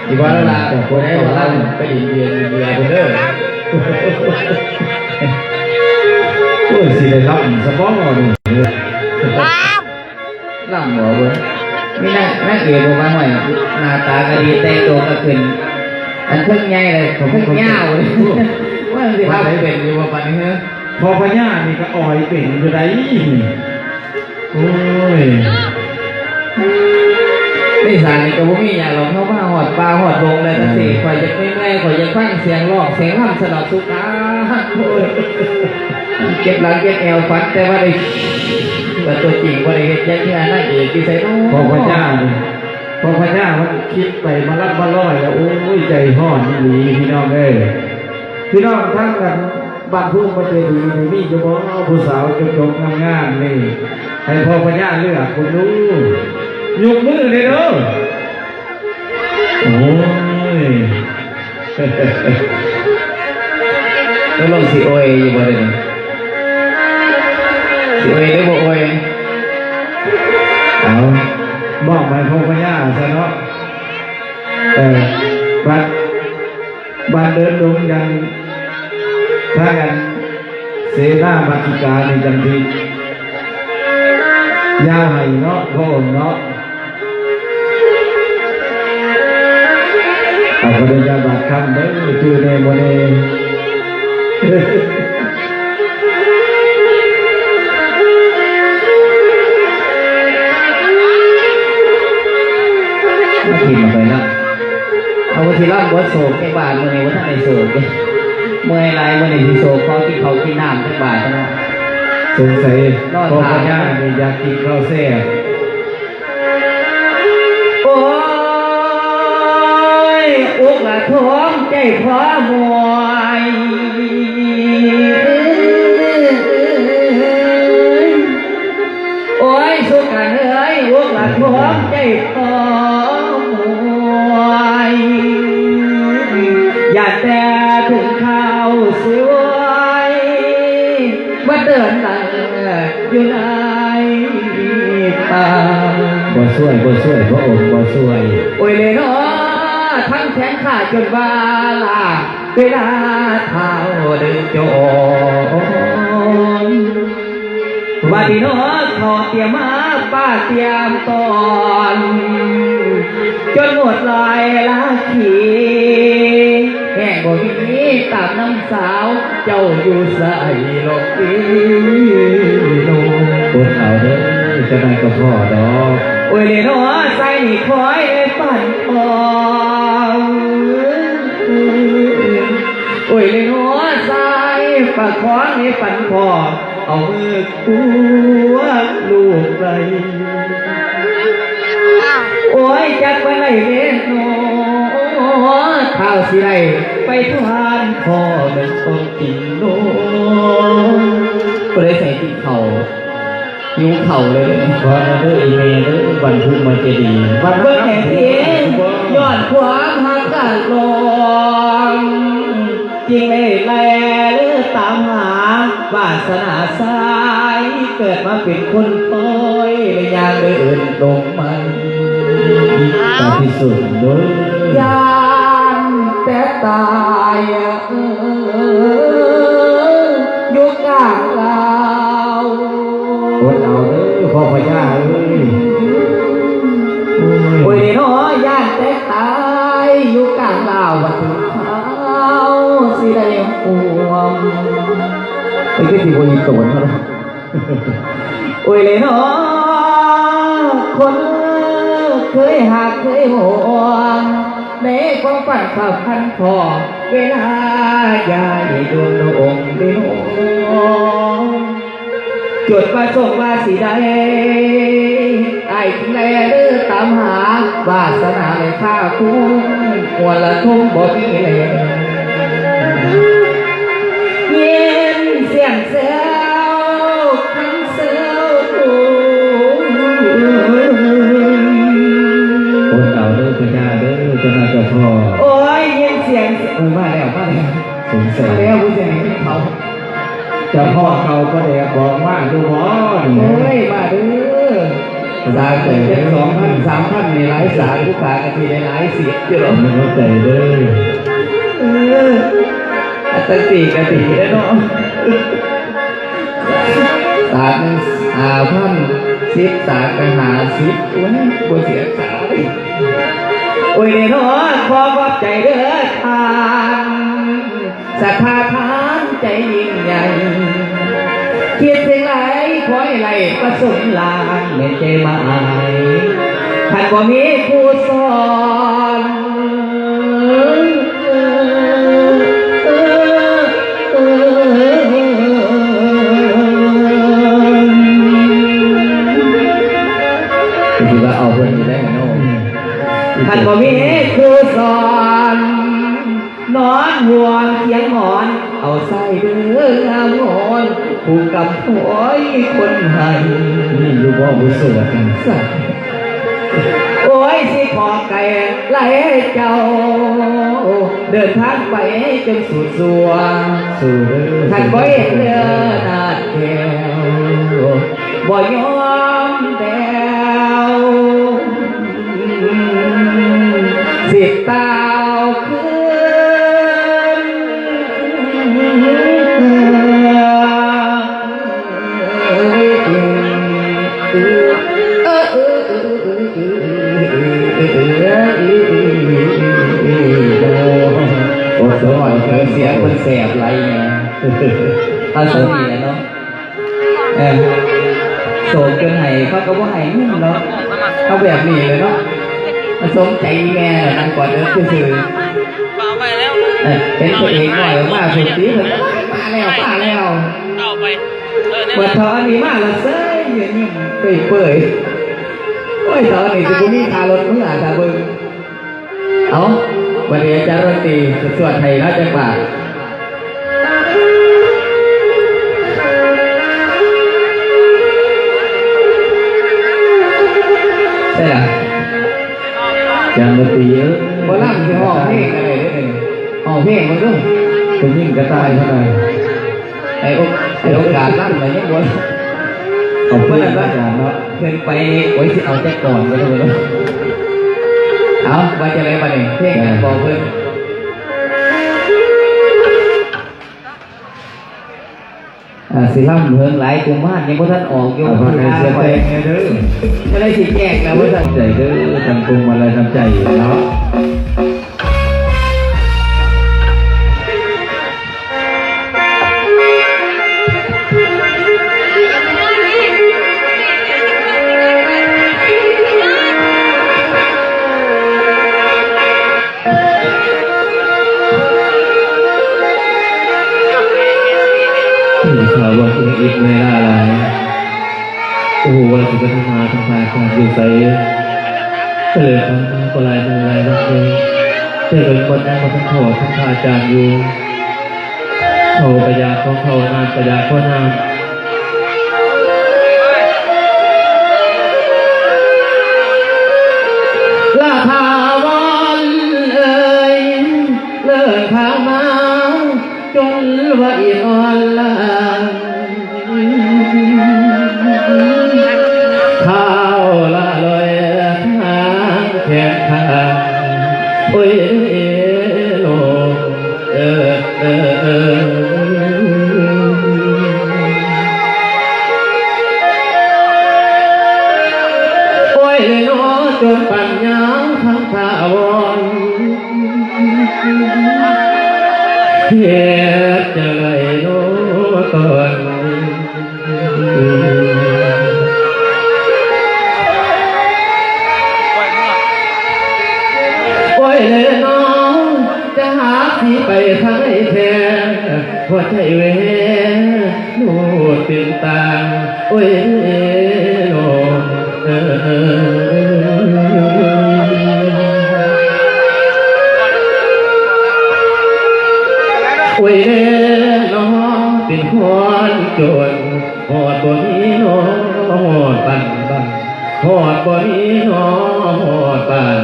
ອີ່ພໍ່ລະ ຜູ້ໃດບໍ່ລຳໄປຫຼິ້ນເບຍ ຫຼິ້ນເບຍເພິ່ນເດີ ໂອ້ຍ ຊິໄດ້ລຳຊະບໍ່ນີ້ ລຳ ລຳບໍ່ເບິ່ງ ມີນາງ ນາງເອກບໍ່ມາ ຫ້ອຍ ໜ້າຕາກໍດີ ແຕ່ງຕົວກໍຂຶ້ນ ອັນເທິງໃຫຍ່ເລີຍ ເທິງຍາວເລີຍ ວ່າມັນຊິລຳເປັນຢູ່ບໍ່ປານນີ້ເຮີ? ພໍ່ພະຍານີ້ກໍອອຍເປັນຢູ່ໃດ໋ ໂອ້ຍ ໃນສານີ້ກໍບໍ່ມີຫຍັງດອກ ເຮົາມາຮອດປ່າຮອດດົງແລ້ວ ອືມ ຈັ່ງຊີ້ ຂ້ອຍຢາກເມື່ອຍໆ ຂ້ອຍຢາກຟັງສຽງຮ້ອງສຽງລຳສະດອກສຸກາ ໂອ້ຍ ເຈັບຫຼັງເຈັບແອວ ຝັນແຕ່ວ່າໄດ້ ວ່າຕົວຈິງບໍ່ໄດ້ເຮັດຫຍັງເທື່ອ ນາງເອກຢູ່ໃສເນາະ? ພໍ່ພະຍານີ້ ພໍ່ພະຍາມັນຄິດໄປມາລຳມາລອຍແລ້ວ ໂອ້ຍ ໃຈຮ້ອນອີ່ຫຼີພີ່ນ້ອງເອີຍ ພີ່ນ້ອງທາງນັ້ນ ບ້ານພູມມະເຈດີນີ້ມີຢູ່ບໍ່ ຜູ້ສາວຈົບໆ ງາມໆ ນີ້ ໃຫ້ພໍ່ພະຍາເລືອກເບິ່ງດູ ຍົກມືແດ່ເດີ. ໂອ້ຍ ຕົກລົງຊິໂອຍຢູ່ບໍ່ເດນີ້? ຊິໂອຍຫຼືບໍ່ໂອຍ? ເອົາ ມອບໃຫ້ຜູ້ພະຍາຊະເນາະ. ເອີ ບັດ ບັດເດີນດົງຢ່າງທາງອັນ ເສນາມາຕິການີ້ຈັ່ງຊິຢ່າໃຫ້ເນາະ ພະອົງເນາະ. ເອົາ ຂໍອະນຸຍາດບາດຄຳເດີ ຈື່ແດ່ບໍ່ແດ່ ມາຖິ້ມເອົາໄປລະ. ເອົາ ວ່າຊິລຳບົດໂສກຈັກບາດ ມື້ນີ້ບໍ່ທັນໄດ້ໂສກເດ້ ເມື່ອຍຫຼາຍ ມື້ນີ້ຊິໂສກ ຂໍກິນເຂົ້າກິນນ້ຳຈັກບາດເນາະ. ສົງໄສພໍ່ພະຍານີ້ຢາກກິນເຂົ້າແຊບ. ໂອ້ຍ ອົກລະທ້ອງໃຈພໍມວຍ ໂອ້ຍ ສຸການເອີຍ ອົກລະທ້ອງໃຈພໍມວຍ ຢ້ານແຕ່ເຖິງຄາວສວຍ ມາເດີນນັ່ງຢູ່ໃນປ່າ. ບໍ່ຊ່ວຍ ບໍ່ຊ່ວຍ ພະອົງບໍ່ຊ່ວຍ. ໂອ້ຍເລເນາະ ທັງແຂນຂາຈົນວ່າລາ ເວລາທ້າວເດີນຈອນ ວ່າດີເນາະ ເຂົາຕຽມມາປ້າຕຽມຕອນ ຈົນໝົດລາຍລາຄີ ແຮງບໍ່ມີຕາມນຳສາວ ເຈົ້າຢູ່ໃສລອກເອໂນ. ອົດເອົາເດີ ຈັກໜ້ອຍກໍພໍດອກ. ໂອ້ຍເລເນາະ ໃສນີ້ຄອຍໄດ້ປັ່ນຄອ ໂອ້ຍເລເນາະ ໃສປະຄອງໄດ້ປັ່ນຄອ ເອົາມື ຕົວລູກໄດ້. ໂອ້ຍ ຈັກປານໃດເດ້ເນາະ ທ້າວຊິໄດ້ໄປທານພໍ່ແມ່ນຕົ້ນກິນໂລ. ຜູ້ໃດໃສ່ກິນເຂົ້າ ຫິວເຂົ້າເລີຍ. ຂໍແດ່ເດີອີແມ່ເດີ ບັນທຸມາເຈດີ ບັນ ເບິ່ງແດ່ຕິ ຍ້ອນຄວາມຮັກກະລອງ ຈຶ່ງໄດ້ແລເລີຕາມຫາວາສະໜາຊາຍ ເກີດມາເປັນຄົນປອຍ ແລະຍ່າງເດີນດົງໄມ້ ຕາຍທີ່ສຸດເດີ ຢ້ານແຕ່ຕາຍ. ຢູ່ກາງລາວ ອົດເອົາເດີພໍ່ພະຍາເອີຍ. ໂອ້ຍ ໂອ້ຍເນາະ ຢ້ານແຕ່ຕາຍຢູ່ກາງລາວ ບັດເຖິງຄາວຊິໄດ້ຮ່ວມ. ເອີຍ ຄືຊິບໍ່ມີໂຕນເນາະ. ໂອ້ຍເລເນາະ ຄົນເຄີຍຮັກເຄີຍຫວງ ໃນຄວາມຝັນສຳຄັນພໍ ເວລາຢາຍດົນອົງເດໂນ ຈົດປະສົງວ່າຊິໄດ້ ອ້າຍຈຶ່ງແລເດີຕາມຫາ ວາສະໜາແລະພາຄຸນ ມວນລະທົມບໍ່ມີແລ. ຍິນສຽງແຊວ ຄຳແຊວ ໂອ້ຍ ເອົາເດີພະຍາເດີ ເຈົ້ານາຍເຈົ້າພໍ່. ໂອ້ຍ ຍິນສຽງ ໂອ້ຍ ມາແລ້ວ ມາແລ້ວ ສົງໄສ ມາແລ້ວ ຜູ້ໃຫຍ່ເຂົາ. ເຈົ້າພໍ່ເກົ່າບໍ່ໄດ້ບອກມາຢູ່ບໍ່ນີ້? ໂອ້ຍ ມາເດີ ສາເກີດຈັກສອງພັນ ສາມພັນນີ້ຫຼາຍສາ ຜູ້ຂາກະຊິໄດ້ຫຼາຍສິບຢູ່ດອກ. ເຂົ້າໃຈເດີ. ເອີ ອັນຈັ່ງຊີ້ກະດີແລ້ວເນາະ ສາໜຶ່ງຫ້າພັນ ສິບສາກະຫ້າສິບ ໂອ້ຍ ບໍ່ເສຍສາເລີຍ. ໂອ້ຍເນາະ ຂໍຂອບໃຈເດີທ່ານ ສັດທາທານໃຈຍິ່ງໃຫຍ່ ຄິດສິ່ງໃດຂໍໃຫ້ໄດ້ປະສົມຫຼາຍ ແມ່ນໃຈມາອ້າຍ ຄັນບໍ່ມີຄູສອນ ຄືວ່າເອົາເພິ່ນຢູ່ໄດ້ເນາະ ຄັນບໍ່ມີຄູສອນ ນອນຮ່ວມຄຽງໝອນ ເອົາໃສ່ເດີງາມງອນ ຜູ້ກຳພອຍຄົນໃຫ້ ມີຢູ່ບໍ່ຜູ້ໂສດນັ້ນ? ໂອ້ຍ ຊິຂໍໄກຫຼາຍເຈົ້າ ເດີນທາງໄປຈົນສຸດສ່ວງ ສູ້ເດີ ຄັນບໍ່ເຫັນເດີນາດແກ້ວ ບໍ່ຍອມແລ້ວ ຊິຕ່າວຄືນ. ໂອ້ຍ ສະຫວັນເກີດສຽງເພິ່ນແສບໄຫຼແນ່ ເອົາສ່ຳນີ້ແຫຼະເນາະ. ເອີ ໂສມຈົນໃຫ້ເຂົາກໍບໍ່ໃຫ້ເງິນເນາະ ເອົາແບບນີ້ເລີຍເນາະ. ສົມໃຈອີ່ແມ່ນະ ນັ່ງກອດເອິກຊື່ໆ. ເອີ ເຫັນພະເອກນ້ອຍອອກມາພຸ້ນຕິ ເພິ່ນ ມາແລ້ວ ມາແລ້ວ. ເອີ ເມື່ອເຖົ້າອັນນີ້ມາລະເຊີຍ ຍິ້ມເປີຍໆ. ໂອ້ຍ ເຖົ້າອັນນີ້ຊິບໍ່ມີຄ່າລົດເມືອ ຖ້າເບິ່ງ. ເອົາ ບັດນີ້ອາຈານດົນຕີຈະສວດໃຫ້ເນາະຈັກບາດ. ໃສ່ລະ ອາຈານດົນຕີເອີຍ ໝໍລຳຊິຮ້ອງເພງກໍໄດ້ເດ້ ຮ້ອງເພງເບິ່ງດູ ເປັນຍິງກະຕ່າຍເທົ່າໃດ. ໃຫ້ໂອ ໃຫ້ໂອກາດລຳແລ້ວຍັງບໍ່ ຂອບຄຸນອາຈານເນາະ ຂຶ້ນໄປ ໂອ້ຍ ຊິເອົາຈັກກ່ອນກໍໄດ້ເນາະ. ເອົາ ວ່າຈັ່ງໃດບັດນີ້ ເພງຫຍັງບອກເພິ່ນ. ອ່າ ຊິລຳເຫິງຫຼາຍ ກຸມານຍັງບໍ່ທັນອອກຢູ່ ເອົາ ເພິ່ນວ່າ ເສຍແຕ່ງແດ່ເດີ ຈະໄດ້ຊິແຈ້ງແລ້ວວ່າຊັ້ນ ໃຈເດີ ທັງພວງມາໄລນ້ຳໃຈເນາະ. ຂ້າວ່າເປັນອີກເວລາຫຼາຍ ບໍ່ຮູ້ວ່າຊິໄປທຳມາທຳພາອາຈານຢູ່ໃສ ກໍເລີຍຜ່ານມາກໍຫຼາຍມື້ຫຼາຍວັນເລີຍ ແຕ່ກໍຍັງບໍ່ທັນພໍຄຳພາອາຈານຢູ່. ເຂົ້າກະຢາກຂໍເຂົ້າ ນ້ຳກະຢາກຂໍນ້ຳ. ລະຖາວອນເອີຍ ເລີກທາງມາ ຈົນວ່າອີ່ອ່ອນລາ ທ້າວລະລອຍທາງແຂນຂ້າງ ໂອ້ຍ ໂລກເອີຍ. ຈົນປັນຍາງຄຳຖາວອນ ເຮັດຈັ່ງໃດໂນຕອນນີ້? ໂອ້ຍເນາະ ຈະຫາກຊິໄປທາງໃດແທ້ ຫົວໃຈແວວໂນເປັນຕາ ໂອ້ຍເນາະ ເອີ ໂອ້ຍເນາະ ເປັນຄົນຈົນ ຮອດບໍ່ມີເນາະ ຮອດບ້ານ ບ້ານ ຮອດບໍ່ມີເນາະ ຮອດບ້ານ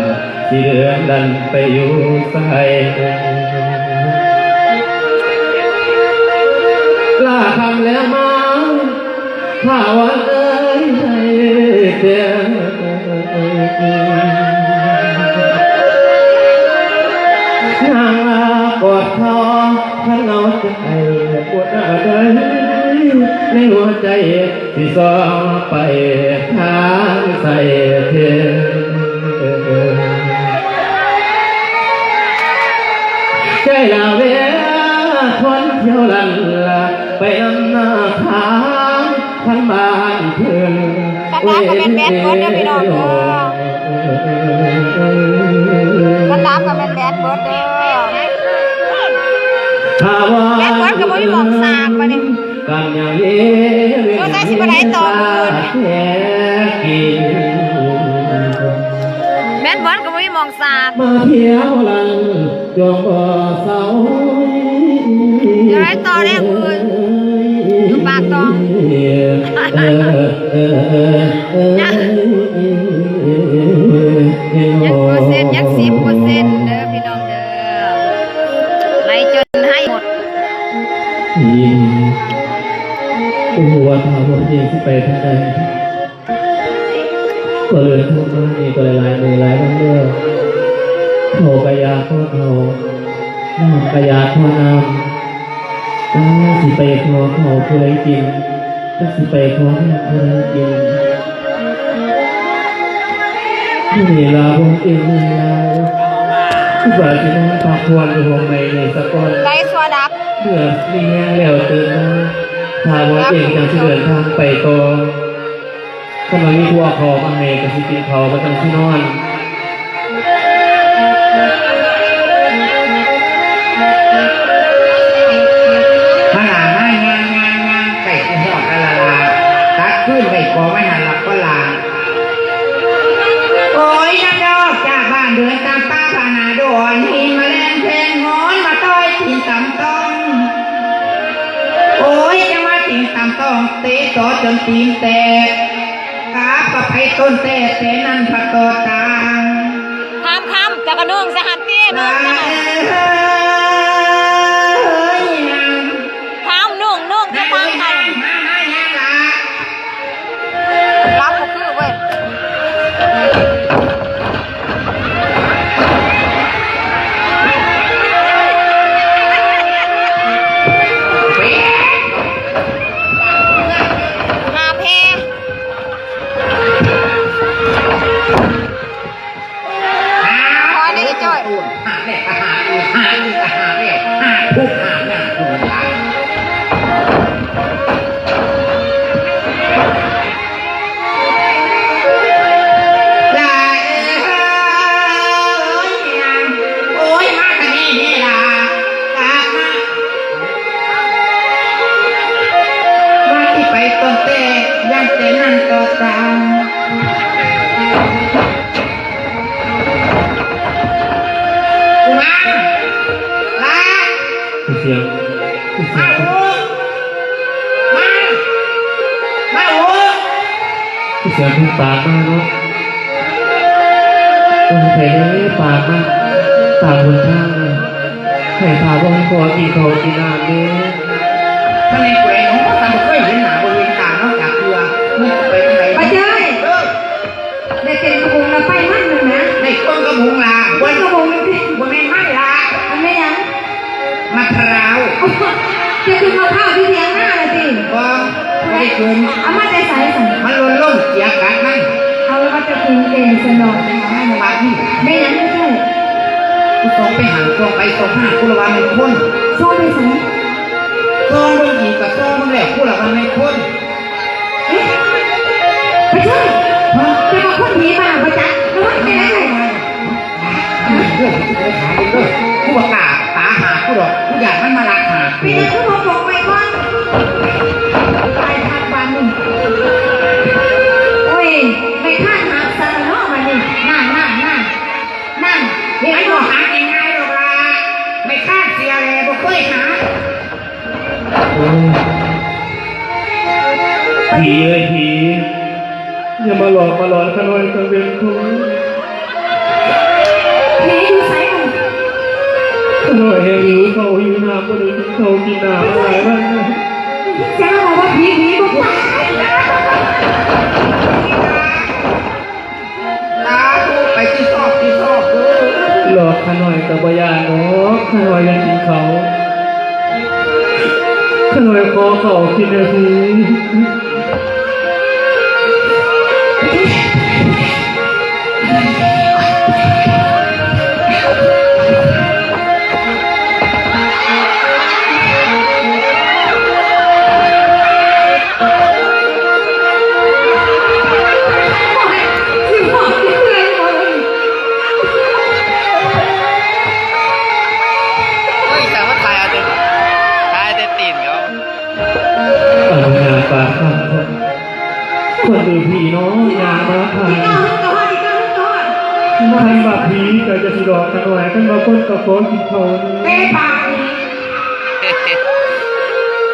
ຊິເດີນດັນໄປຢູ່ໃສ? ລາຄຳແລງມາ ຖ້າວ່າເອີຍໃຫ້ແກ່ ນາງລາກອດເຂົາ ຄັນເອົາໃຈ ປວດອາໄດ ໃນຫົວໃຈ ຊິຊອກໄປທາງໃສເທີ? ໃຈລາເວລາຄົນທ່ຽວລັນລາ ໄປນຳໜ້າທາງ ທາງບ້ານເພິ່ນ ສະຕາຟກໍແມ່ນແບດເບິດເດີພີ່ນ້ອງເດີ ສະຕາຟກໍແມ່ນແບດເບິດເດີ ແບດເບິດກໍບໍ່ມີໝ່ອງສາກບາດນີ້ ການຫຍັງເດ້ ສົງໄສຊິບໍ່ໄດ້ຕໍ່ມື້ນີ້ ແບດເບິດກໍບໍ່ມີໝ່ອງສາກ ມາທ່ຽວລັນ ຈວງບໍ່ເຊົາ ຈະໄດ້ຕໍ່ແລ້ວມື້ອື່ນ ຢູ່ປາກຕອງ ຍັງ ຍັງເປີເຊັນ ຍັງສິບເປີເຊັນເດີພີ່ນ້ອງເດີ ໄລ່ຈົນໃຫ້ໝົດ ບໍ່ຮູ້ວ່າຖ້າພວກເຮົາຊິໄປທາງໃດ. ກໍເດີນທາງມານີ້ກໍໄດ້ຫຼາຍມື້ຫຼາຍວັນແລ້ວ ເຂົ້າກະຢາກຂໍເຂົ້າ ນ້ຳກະຢາກຂໍນ້ຳ ຈັກຊິໄປຂໍເຂົ້າຜູ້ໃດກິນ ຈັກຊິໄປຂໍນ້ຳຜູ້ໃດກິນ. ມື້ນີ້ລາບໍ່ເອງເມື່ອຍຫຼາຍ ຄິດວ່າຊິນອນພັກຜ່ອນຢູ່ໂຮງໄມ້ນີ້ສາກ່ອນ ໄດ້ຊົ່ວດັບ ເມື່ອມີແຮງແລ້ວຕື່ນມາ ຖ້າບໍ່ເອງຈັ່ງຊິເດີນທາງໄປຕໍ່. ຄັນວ່າມີຜູ້ເອົາເຂົ້າມາໃຫ້ກໍຊິກິນເຂົ້າ ບໍ່ຕ້ອງຊິນອນ. ມາຫຼ້າ ມາຍ່າງໆໆ ໃກ້ຊິຮອດແລ້ວລະຫຼ້າ ຕັກຟືນໄວ້ກອງໄວ້ຫັ້ນລະກໍຫຼ້າ. ໂອ້ຍ ນາງດອກຈາກບ້ານເດີນຕາມປ່າຜ່ານໜ້າດອນ ຫີນມາແລ່ນແທງຮອນມາຕ່ອຍຕີນຕຳຕ້ອງ. ໂອ້ຍ ຈັ່ງວ່າຕີນຕຳຕ້ອງ ເຕະຕໍ່ຈົນຕີນແຕກ ກາບກໍໄປຕົ້ນແຕ່ ແຕ່ນັ້ນພັດຕໍ່ຕ່າງ. ຫ້າມຄຳ ເຈົ້າກໍນຸ່ງສະຫັດເກນຸ່ງສະຫັດ ເອີຍ ຫ້າມນຸ່ງ ນຸ່ງຈະຕັ້ງໃຫ້ ມາ ມາ ມາ ມາ ລາວບໍ່ຄືເວີຍ ຫາແພ ພໍແລ້ວອີ່ຈ້ອຍ ຫາບແລ້ວກະຫາບອີກ ຫາບອີກກະຫາບແລ້ວ ຫາບທຸກຫາບຍາກຢູ່ຫັ້ນລະ. ຫຼ້າເອີຍ ໂອ້ຍ ມາທາງນີ້ແດ່ຫຼ້າ ກັບມາ ວ່າຊິໄປຕົ້ນແຕ່ ຢ້ານແຕ່ນັ້ນຕໍ່ຕ່າງ. ກຸມານ ຫຼ້າ ຄືສຽງ ຄືສຽງ ມາໂອ ມາ ມາໂອ ຄືສຽງເພິ່ນປາກມາເນາະ. ໂອ້ຍ ໃຜເດ້ປາກມາຕາມຫົນທາງນະ ໃຫ້ພາພວກພໍ່ກິນເຂົ້າກິນນ້ຳເດ້. ມັນແມ່ນຜູ້ໃດເນາະ ຂ້ອຍບໍ່ເຄີຍເຫັນໜ້າບໍ່ເຫັນຕາເນາະ ຢາກເທື່ອ ມັນໄປທາງໃດ ປາເຈີຍ ເອີ ໄດ້ເປັນຂະບົງລະໄປມັນໜຶ່ງນະ ໄດ້ເປັນຂະບົງລະ ເປັນຂະບົງນີ້ຕິ ບໍ່ແມ່ນມັນລະ ມັນແມ່ນຫຍັງ? ມະພ້າວ ຈະຂຶ້ນມະພ້າວທີ່ຖຽງນາລະຕິ? ບໍ່ ບໍ່ໄດ້ຂຶ້ນ ເອົາມາແຕ່ໃສຊັ້ນ? ມັນຫຼົ່ນລົງ ເສຍກັດມັນ. ເອົາລະວ່າຈະເປັນເອງຊັ້ນເນາະ. ບາດນີ້ ແມ່ນຫຍັງເຈົ້າ? ກູສ່ອງໄປຫັ້ນ ສ່ອງໄປສ່ອງມາ ກູລະວ່າແມ່ນຄົນ. ສ່ອງໄປໃສ? ສ່ອງເບິ່ງອີກກະສ່ອງເບິ່ງແລ້ວ ກູລະວ່າແມ່ນຄົນ. ເອະ ພະເຈົ້າ! ຮະ? ແຕ່ວ່າຄົນຜີບ້າບໍ່ຈັກ ລະວັງໄປໄດ້. ເດີ ໄປຫາເບິ່ງເດີ ກູບໍ່ກ້າຕາຫາກກູດອກ ກູຢ້ານມັນມາລັກຫາກກູ. ເປັນຫຍັງຄືບໍ່ປົກໄວ້ກ່ອນ? ຕາຍຄັກບາດນີ້. ໂອ້ຍ ໄມ້ຄ້ານຫັກຊະລະເນາະບາດນີ້. ນັ້ນ ນັ້ນ ນັ້ນ ນັ້ນ ເຫັນບໍ່? ມັນບໍ່ຫັກງ່າຍໆດອກລະ ໄມ້ຄ້ານເສຍແຫຼະ ບໍ່ເຄີຍຫັກ. ໂອ້ຍ ຜີເອີຍຜີ ຢ່າມາຫຼອກມາຫຼອນຂ້ານ້ອຍກາງເວັນເທີ້. ຜີຢູ່ໃສ? ຂ້ານ້ອຍແຮງຫິວເຂົ້າຫິວນ້ຳ ບໍ່ໄດ້ກິນເຂົ້າກິນນ້ຳມາຫຼາຍວັນແລ້ວ. ຈັກວ່າຜີ ຜີບໍ່ຕາຍ. ສາທຸ ໄປທີ່ຊອກທີ່ຊອກເດີ. ຫຼອກຂ້ານ້ອຍກະບໍ່ຢ້ານດອກ ຂ້ານ້ອຍຢາກກິນເຂົ້າ ຂ້ານ້ອຍຂໍເຂົ້າກິນແດ່. ໂອ້ຍ ສາມາດຖ່າຍເອົາແຕ່ ຖ່າຍແຕ່ຕີນເຂົາ. ອະນຸຍາດປາກຄຳ ຄົນຫຼືຜີເນາະ ຍ່າງມາຖ່າຍ. ຄັນວ່າຜີກະຢ່າຊິຫຼອກຂ້ານ້ອຍ ຄັນວ່າຄົນກະຂໍກິນເຂົ້າ. ເຕະປາກ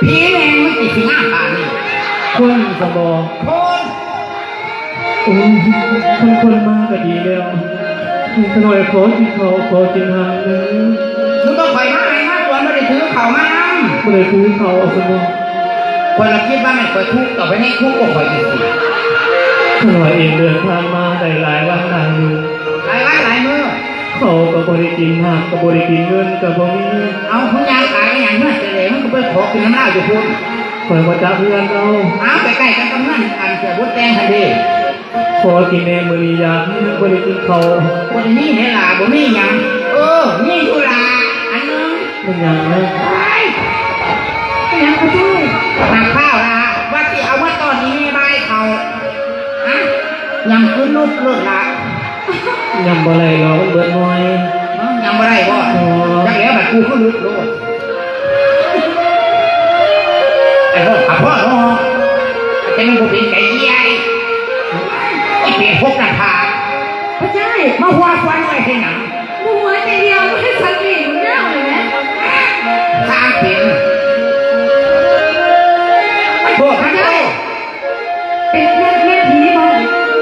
ຜີແມ່ງ ມັນຊິງາມປານນີ້. ຄົນສະບໍ ຄົນ ໂອ້ຍ ຄັນຄົນມາກະດີແລ້ວ. ຂ້ານ້ອຍຂໍກິນເຂົ້າ ຂໍກິນນ້ຳເດີ. ຄືບໍ່ຂ້ອຍມາໃຫ້ມາກວນ ບໍ່ໄດ້ຖືເຂົ້າມານຳ. ບໍ່ໄດ້ຖືເຂົ້າ ເອົາຊັ້ນບໍ? ຂ້ອຍລະຄິດວ່າແມ່ນຂ້ອຍທຸກ ເອົາໄປໃນຄຸກພວກຂ້ອຍອີກຊິ. ຂ້ານ້ອຍເອງເດີນທາງມາໄດ້ຫຼາຍວັນຫຼາຍມື້. ຫຼາຍວັນຫຼາຍມື້. ເຂົ້າກະບໍ່ໄດ້ກິນ ນ້ຳກະບໍ່ໄດ້ກິນ ເງິນກະບໍ່ມີ. ເອົາ ມຶງຍ່າງກາຍໄປຫຍັງເຮືອນແຕ່ແລກ ມຶງກະໄປຂໍກິນນຳລາວຢູ່ພຸ້ນ. ຂ້ອຍບໍ່ຈັກເຮືອນລາວ. ເອົາ ໃກ້ໆກັນກັບເຮືອນອັນເສື້ອບົດແຕ່ງຫັ້ນເດ. ຂໍກິນແດ່ ມື້ນີ້ຢາກແຮງ ບໍ່ໄດ້ກິນເຂົ້າ. ບໍ່ໄດ້ມີແດ່ຫຼ້າ ບໍ່ມີຫຍັງ. ເອີ ມີຢູ່ຫຼ້າ ອັນໜຶ່ງ. ແມ່ນຫຍັງ? ເປັນຫຍັງກະເຈົ້າ? ໝາກພ້າວລະ ວ່າຊິເອົາມາຕ້ອນອີ່ແມ່ບາຍເຂົ້າ. ຮະ? ຍຳຄືນຸບໂລດລະ. ຍຳບໍ່ໄດ້ດອກ ມັນເບິດໜ່ວຍ. ຮະ? ຍຳບໍ່ໄດ້ບໍ? ອໍ ຈັກແລ້ວ ບາດກູຄືຫຼຸດໂລດ. ໄອ້ພວກ ອະພໍ່ເນາະ ແຕ່ມັນບໍ່ເປັນໃຈເອີຍ ອີເປດຫົກໜ້າຜາກ. ພະເຈົ້າ ມາຫົວຄວັນໄວ້ເຮັດຫຍັງ? ບໍ່ຫົວແຕ່ດຽວ ມັນສັກເປັນຍາວເລີຍແມ. ສ້າງເປັນ ມັນໂພດ ມັນໂພດ. ເປັນ ແມ່ນ ແມ່ນຜີບໍ?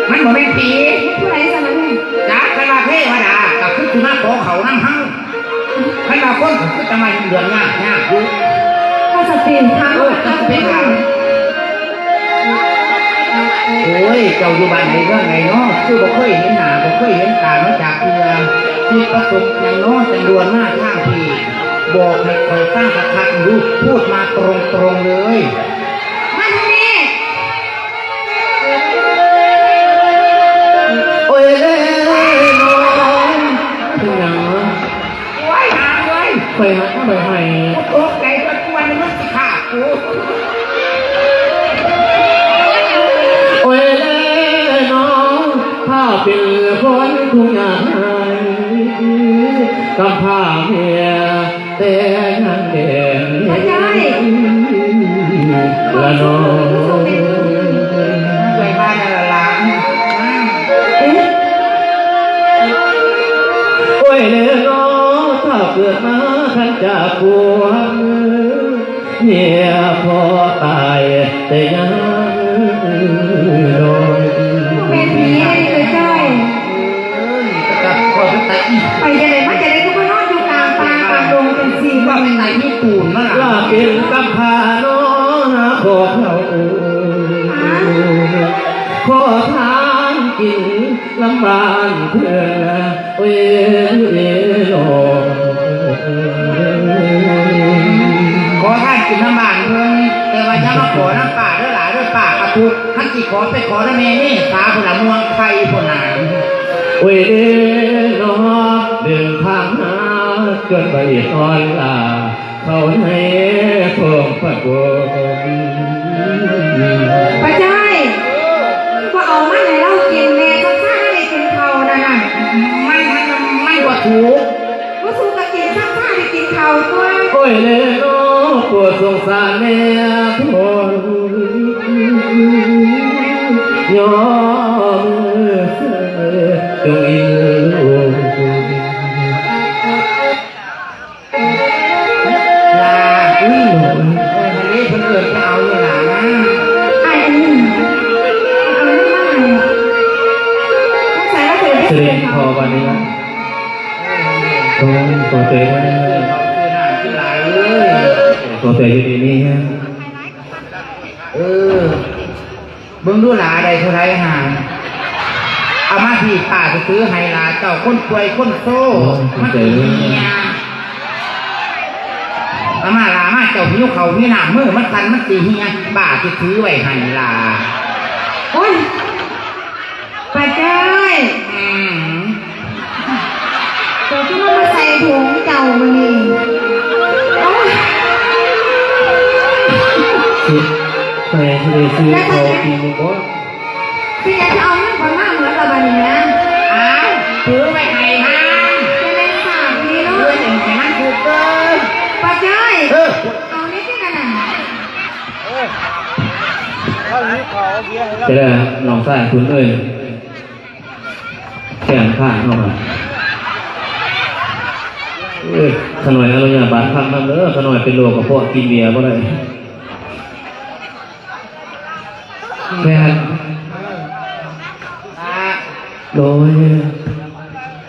ມັນບໍ່ແມ່ນຜີ. ແມ່ນຜູ້ໃດຊັ້ນລະແມ່? ຈັກ ຄັນວ່າເທວະດາ ກະຄືຊິມາຂໍເຂົ້ານຳເຮົາ. ຄັນວ່າຄົນກະຄືຈັ່ງວ່າເດືອດຍາກ ຍາກຢູ່. ວ່າສະເປັນທາງ ເອີ ກະຊິເປັນທາງ. ໂອ້ຍ ເຈົ້າຢູ່ບ້ານໃດເມືອງໃດເນາະ? ຄືບໍ່ເຄີຍເຫັນໜ້າ ບໍ່ເຄີຍເຫັນຕາມາຈາກເທື່ອ. ຈຸດປະສົງຫຍັງເນາະ ຈັ່ງດ່ວນມາທາງພີ້? ບອກໃຫ້ຂ້ອຍຟັງຄັກໆດູ ພູດມາຕົງໆເລີຍ. ມາທາງນີ້. ໂອ້ຍເດ້ນ້ອງ ເປັນຫຍັງ? ໂອ້ຍ ຫາເອີຍ ຂ້ອຍ ຂ້ອຍໃຫ້ ກູຕົກໃຈ ກວນໆ ມັນຊິຂ້າກູ. ໂອ້ຍເດ້ນ້ອງ ພາວເປັນຄົນທຸກຍາກໄຮ້ ກຳພ້າເມຍ ແຕ່ຍັງແດງ ພະເຈົ້າ ລະນ້ອງ ເອື້ອຍມາແລ້ວລະຫຼານ. ເອີ ໂອ້ຍເລີນ້ອ ຖ້າເກີດມາຄັນຈາກພວກເມຍພໍ່ຕາຍແຕ່ຍັງນ້ອຍ. ບໍ່ແມ່ນຜີເດີເອື້ອຍຈ້ອຍ. ເອີຍ ແຕ່ກໍພໍເປັນຕາອີ່ ໄປຈັ່ງໃດມາຈັ່ງໃດ ຄືມານອນຢູ່ກາງປ່າກາງດົງຈັ່ງຊີ້? ວ່າເປັນຕາອີ່ຕູນມາລະ ລະເປັນກຳພ້ານ້ອ ນາຂໍເຂົ້າ ຂໍທານກິນນຳບ້ານເພື່ອນ ໂອ້ຍ ໂອ້ຍ ໂອ້ຍ ໂອ້ຍ. ຂໍທານກິນນຳບ້ານເພິ່ນ ແຕ່ວ່າຢ່າມາຂໍນຳປ້າເດີຫຼ້າເດີ ປ້າກໍ ຄັນຊິຂໍໄປຂໍນຳແມ່ເມສາພຸ້ນລະ ເມືອງໄທພຸ້ນນະ. ໂອ້ຍເດ້ເນາະ ເດີນທາງມາຈົນໄດ້ອ່ອນລ້າ ເຂົ້າໃນທ້ອງພະໂກດ. ປ້າຈ້ອຍ ບໍ່ເອົາມາໃຫ້ລາວກິນແດ່ ຊ້າໆໄດ້ກິນເຂົ້ານັ້ນນະ. ມັນ ມັນ ມັນບໍ່ສຸກ. ບໍ່ສຸກກໍກິນຊ້າໆໄດ້ກິນເຂົ້າຕົວະ. ໂອ້ຍເລເນາະ ໂປດສົງສານແດ່ ຍອມເຊີຍ ຈົ່ງອິນລູກ. ຫຼ້າ ອືມ ເອີ ເພິ່ນເອີ້ນໄປເອົາຢູ່ຫຼ້ານະ. ອ້າຍ ອັນນີ້ ເອົານຳມາໃຫ້ ໃສ່ມາເຖິງ ສະເດັດພໍ່ບັດນີ້ລະ. ໂອ້ ຂໍໃຈເດີ ຂອບໃຈຢູ່ດີມີແຮງ. ເອີ ເບິ່ງດູຫຼ້າ ໄດ້ເທົ່າໃດຫັ້ນ ເອົາມາພີ້ ປ້າຊິຖືໃຫ້ຫຼ້າເຈົ້າ. ຄົນປ່ວຍຄົນໂຊ ມັນຊິເຫ່ຍ. ເອົາມາຫຼ້າມາ ເຈົ້າຫິວເຂົ້າຫິວນ້ຳ ມືມັນສັ່ນມັນຊິເຫ່ຍ ປ້າຊິຖືໄວ້ໃຫ້ຫຼ້າ. ໂອ້ຍ ປ້າເຈ້ຍ ອືມ ເຈົ້າຄືມາໃສ່ຖົງເຈົ້າມື້ນີ້. ໂອ້ຍ ຊິ ໄປຊິໄດ້ຊື້ເຂົ້າກິນຢູ່ບໍ່? ຊິຢາກຈະເອົາເງິນຂ້ອຍມາເໝິດລະບາດນີ້ນະ. ອ້າວ ຖືໄວ້ໃຫ້ມັນ ຈະແມ່ນສາດດີເນາະ. ເອີ ໃຫ້ມັນຖືກເກີນ. ປ້າເຈ້ຍ ເອີ ເອົານີ້ຕິ ອັນນັ້ນ ຈະໄດ້ນ້ອງຊາຍຄຸນເອີຍ. ແຂນຂາເຮົາຫັ້ນ ເອີ ຂະນ້ອຍອະນຸຍາດບາດພັກນຳເດີ ຂະນ້ອຍເປັນໂລກກະເພາະ ກິນເບຍບໍ່ໄດ້. ແມ່ນ ໂດຍ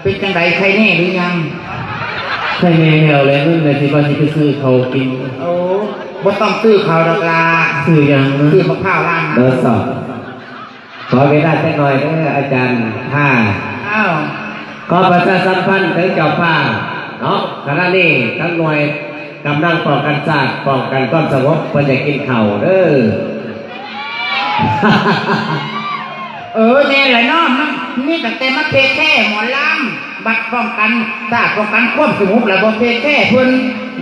ເປັນຈັ່ງໃດ ໄຄແນ່ຫຼືຍັງ? ໄຄແນ່ແລ້ວແຫຼະ ເງິນແຫຼະ ຊິວ່າຊິໄປຊື້ເຂົ້າກິນ. ໂອ້ ບໍ່ຕ້ອງຊື້ເຂົ້າດອກຫຼ້າ. ຊື້ຫຍັງ? ຊື້ບັກພ້າວລ້າງ. ເດີສອງ ຂໍເວລາຈັກໜ່ອຍເດີອາຈານພາ. ອ້າວ ຂໍປະຊາສຳພັນເຖິງເຈົ້າພາບເນາະ ຂະນະນີ້ທາງໜ່ວຍກຳລັງປ້ອງກັນຊາດ ປ້ອງກັນຄວາມສະຫງົບ ເພິ່ນຈະກິນເຂົ້າເດີ. ເອີ ແມ່ນລະເນາະ ມັນມີຕັ້ງແຕ່ມາເທກແຄໝໍລຳ ບັດປ້ອງກັນຊາດ ປ້ອງກັນຄວາມສະຫງົບ ລະບໍ່ເທກແຄເພິ່ນ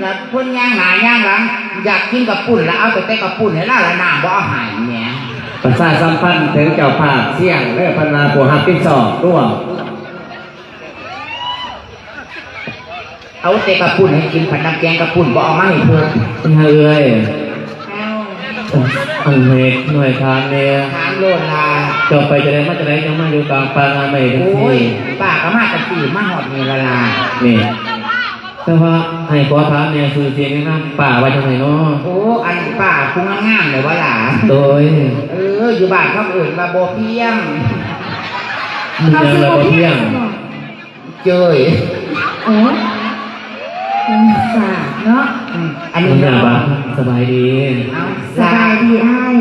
ລະເພິ່ນຍ່າງໜ້າຍ່າງຫຼັງ ຢາກກິນກະປຸ້ນ ລະເອົາແຕ່ກະປຸ້ນໃຫ້ລາວ ລະນ້ຳບໍ່ເອົາໃຫ້ແໝ. ປະຊາສຳພັນເຖິງເຈົ້າພາບຊຽງເດີ ເພິ່ນວ່າຜູ້ຮັບຜິດຊອບຮ່ວມ ເອົາແຕ່ກະປຸ້ນໃຫ້ກິນ ພັດນ້ຳແກງກະປຸ້ນບໍ່ເອົາມາໃຫ້ເພິ່ນ. ເອື້ອຍ ເອີຍ ເອົ້າ ອັນເຮັດໜ້ອຍຖາມແດ່ ຖາມໂລດລະ. ເຈົ້າໄປຈັ່ງໃດມາຈັ່ງໃດ ຈັ່ງມາຢູ່ກາງປ່າງາໄມ້ຈັ່ງຊີ້? ໂອ້ຍ ປ້າກະມາແຕ່ປີ້ ມາຮອດນີ້ລະລະ. ນີ້ ແຕ່ວ່າໃຫ້ຂໍຖາມແດ່ ຊື່ຈິງນາມປ້າວ່າຈັ່ງໃດເນາະ? ໂອ້ ອັນປ້າຜູ້ງາມໆ ແຫຼະຫວາຫຼ້າ? ໂດຍ ເອີ ຢູ່ບ້ານເຂົາເອີ້ນວ່າບໍ່ພຽງ. ແມ່ນຫຍັງລະບໍ່ພຽງ? ເຈີຍ. ໂອ້ ມັນສາດເນາະ. ອືມ ອັນນີ້ເນາະ ສະບາຍດີ. ເອົ້າ ສະບາຍດີອ້າຍ.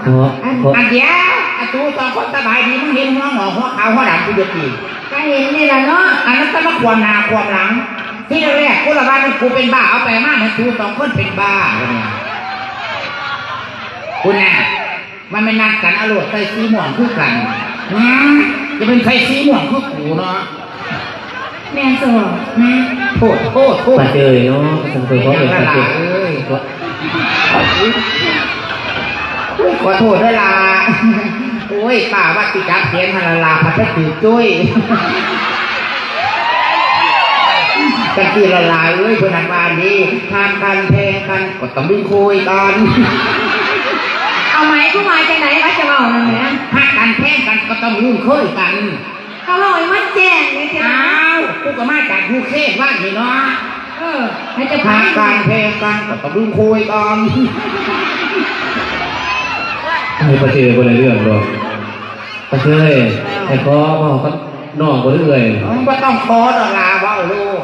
ຂໍ ອັນ ຂໍ ອັນດຽວ ອັນຕູສອງຄົນສະບາຍດີ ມຶງເຫັນຫົວງອກຫົວຂາວຫົວດຳກູຢູ່ຕິ? ກະເຫັນນີ້ລະເນາະ. ອັນນັ້ນກະມາຂວາມໜ້າຂວາມຫຼັງ. ທີແລກກູລະວ່າແມ່ນກູເປັນບ້າ ເອົາໄປມາແມ່ນຕູສອງຄົນເປັນບ້າ. ພຸ້ນນະ ມັນແມ່ນນັດກັນເອົາໂລດ ໃສ່ສີມ່ວງຄືກັນ. ຫື ຈະເປັນໃສ່ສີມ່ວງຄືກູເນາະ. ແມ່ນຊະບໍ? ຫື ໂທດ ໂທດ ໂທດ ປາເຈີຍເນາະ. ຊັ້ນຂ້ອຍຂໍເອີ້ນປາເຈີຍ. ເອີຍ ຂໍໂທດເດີຫຼ້າ. ໂອ້ຍ ປ້າວ່າຊິຈັບແຂນຫັ້ນລະຫຼ້າ ພັດໄປຖືກໂຈ້ຍ. ຈັ່ງຊີ້ລະຫຼ້າເອີຍ ເພິ່ນຫັ້ນວ່ານີ້ ຫາກກັນແພງກັນ ກໍຕ້ອງລຶ້ງໂຄຍກັນ. ເອົາໃໝ່ ຄືວ່າຈັ່ງໃດ ວ່າຈະເວົ້ານັ້ນແຫຼະ. ຫາກກັນແພງກັນ ກໍຕ້ອງລຶ້ງໂຄຍກັນ. ເຂົາເວົ້າໃຫ້ມັນແຈ້ງເດ້. ອ້າວ ກູກໍມາຈາກຢູເຄຣນວ່ານີ້ເນາະ. ເອີ ໃຫ້ເຈົ້າ ຫາກກັນແພງກັນ ກໍຕ້ອງດຶງໂຄຍກັນ. ເອີຍ ປາເຈີຍບໍ່ໄດ້ເລື່ອງດອກ. ປາເຈີຍ ໃຫ້ຂໍເວົ້າກັບນ້ອງບໍ່ເອື້ອຍ? ບໍ່ຕ້ອງຂໍດອກຫຼ້າ ເວົ້າໂລດ.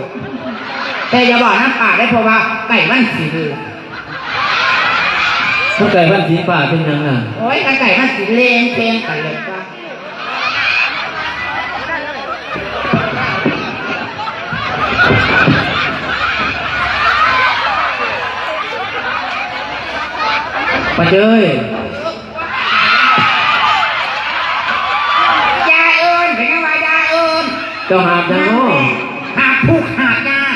ແຕ່ຢ່າເວົ້ານຳປ້າເດ້ ເພາະວ່າໃກ້ວັນສິນ. ມັນໃກ້ວັນສິນ ປ້າເປັນຫຍັງນະ? ໂອ້ຍ ຄັນໃກ້ວັນສິນ ແລ່ນແຂ່ງກັນເລີຍ. ປາເຈີຍ ເ ເຈົ້າຫາບຫຍັງເນາະ? ຫາບທຸກຫາບຍາກ.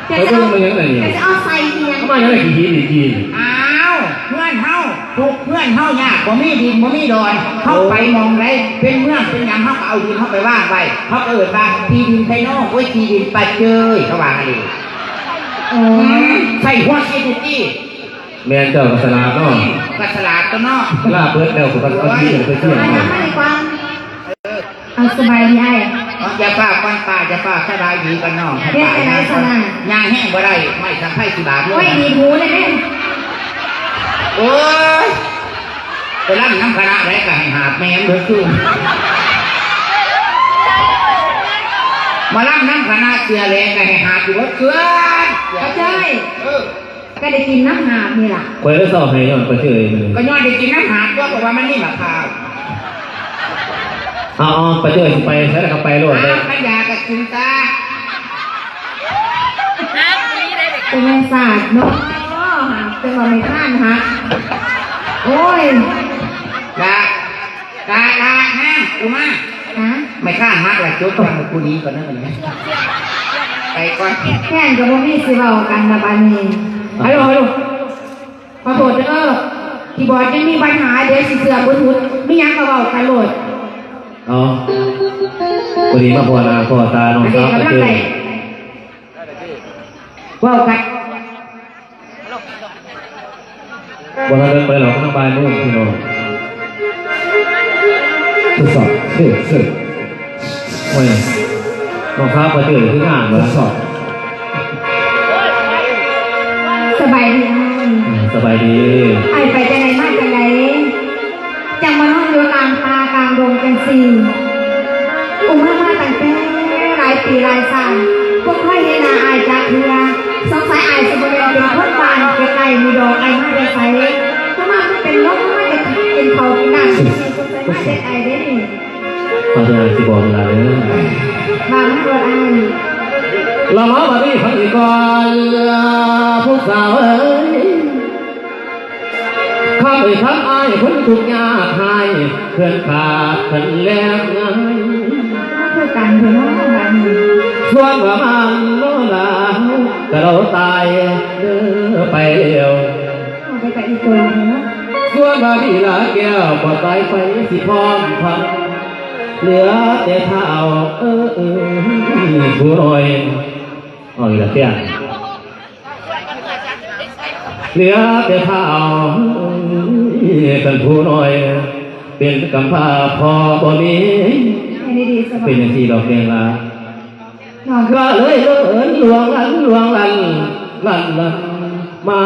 ເຈົ້າ ເຈົ້າຊິເອົາ ເຈົ້າຊິເອົາໃສ່ອີ່ຫຍັງ? ເອົາມາຫຍັງໄດ້ຂີ້ຫີນອີກທີ? ອ້າວ ເຮືອນເຮົາທຸກ ເຮືອນເຮົາຍາກ ບໍ່ມີດິນບໍ່ມີດອນ. ເຮົາ ໂອ້ ໄປໝ່ອງໃດເປັນເມືອງເປັນຫຍັງ ເຮົາກໍເອົາດິນເຮົາໄປວາງໄວ້ ເຮົາກໍເອີ້ນວ່າທີ່ດິນໄທໂນ ໂອ້ຍ ທີ່ດິນປາເຈີຍ ເຂົາວ່າຫັ້ນເດ. ເອີ ໃສ່ຫົວຄິດຢູ່ຕິ. ແມ່ນເຈົ້າກໍສະຫຼາດເນາະ. ກໍສະຫຼາດຕົວະເນາະ. ລາເບີດແລ້ວກໍບັດ ໂອ້ຍ ເອົາທີ່ໄປທ່ຽງ ມາ ມາດີກວ່າ. ເອີ ເອົາ ສະບາຍດີອ້າຍ. ເອົາ ຢ່າຟ້າວກ່ອນປ້າ ຢ່າຟ້າວ ສະບາຍດີກ່ອນນ້ອງ. ເຮັດຈັ່ງໃດຊັ້ນນະ? ຍ່າງແຮງບໍ່ໄດ້ ໄມ້ສັງໄພຊິບາດມື. ໂອ້ຍ ດີດຫູແດ່. ໂອ້ຍ ໄປລຳນຳຄະນະໃດກໍໃຫ້ຫາບແມ່ມເບິດຄືນ. ມາລຳນຳຄະນະເສືອແຫຼງກໍໃຫ້ຫາບຢູ່ເບິດຄືນ. ເຈົ້າເຈ້ຍ ເອີ ກໍໄດ້ກິນນ້ຳຫາບນີ້ລະ. ຂ້ອຍລະເຊົາໃຫ້ຍ້ອນປາເຈີຍມື້ນີ້. ກໍຍ້ອນໄດ້ກິນນ້ຳຫາບຕົວະ ເພາະວ່າມັນມີໝາກພ້າວ. ເອົາໆ ປາເຈີຍຊິໄປໃສລະກໍໄປໂລດເດີ. ອ້າວ ຄັນຢາກະກິນຊະ. ເປັນແມ່ສາດເນາະ ຫາບ ແຕ່ວ່າໄມ້ຄ້ານຫັກ. ໂອ້ຍ ລະ ລະ ລະ ນາງ ກູມາ. ຮະ? ໄມ້ຄ້ານຫັກລະ ຈົບກ່ອນ ກູໜີກ່ອນເດີບັດນີ້ ໄປກ່ອນ. ແມ່ນກໍບໍ່ມີຊິເວົ້າກັນລະບັດນີ້. ຮາໂຫຼ ຮາໂຫຼ ຂໍໂທດເດີ ຄີບອດຍັງມີບັນຫາ ດຽວຊິເຊື່ອມບໍ່ຖືກ ມີຫຍັງກໍເວົ້າກັນໂລດ. ເອົາ ພໍດີມາພໍ້ໜ້າພໍ້ຕານ້ອງສາວປາເຈີຍ ເວົ້າກັນ. ບໍ່ທັນໄດ້ໄປດອກ ທາງບ່າຍໂມງພີ່ນ້ອງ. ທົດສອບ ເຊ ເຊ. ໂອ້ຍ ນ້ອງສາວປາເຈີຍຄືງາມວະ. ທົດສອບ. ສະບາຍດີອ້າຍ. ເອີ ສະບາຍດີ. ອ້າຍໄປຈັ່ງໃດມາຈັ່ງໃດ? ຈັ່ງມານອນຢູ່ກາງປ່າກາງດົງຈັ່ງຊີ້. ອຸມາມາຕັ້ງແຕ່ຫຼາຍປີຫຼາຍຊາດ ບໍ່ເຄີຍເຫັນໜ້າອ້າຍຈັກເທື່ອ. ສົງໄສອ້າຍຊິບໍ່ແມ່ນເປັນຄົນບ້ານໃກ້ໆນີ້ດອກ. ອ້າຍມາແຕ່ໃສ? ຄືມາຄືເປັນລົມ ມາຈາກກິນເຂົ້າກິນນ້ຳ ສົງໄສມາແຕ່ໄກເດ້ນີ້. ເອົາເດີ ຊິບອກເວລາເດີ. ວ່າມາໂລດອ້າຍ. ລະມາບັດນີ້ຟັງອີກກ່ອນ ຜູ້ສາວເອີຍ. ຄຳເອີຍຄຳອ້າຍ ຄົນທຸກຍາກຮ້າຍ ເພື່ອນຂາດເພື່ອນແລກງ່າຍ ຄືກັນເດີ້ເນາະບາດນີ້. ສ່ວນວ່າມັນໂນລາວ ກະລາວຕາຍເດີໄປແລ້ວ. ເອົາໄປກະອີໂຕເນາະ. ສ່ວນວ່າມີລາແກ້ວ ກໍຕາຍໄປຊິພ້ອມພັນ ເຫຼືອແຕ່ທ້າວເອີຍ ຜູ້ນ້ອຍ. ເອົາອີກແລ້ວເດ້. ເຫຼືອແຕ່ທ້າວເອີຍ ຄັນຜູ້ນ້ອຍ ເປັນກຳພ້າພໍ່ບໍ່ມີ. ເປັນຈັ່ງຊີ້ດອກແດງລາ ກໍເລີຍເລີນລວງລັນ ລວງລັນ ລັນ ລັນ ມາ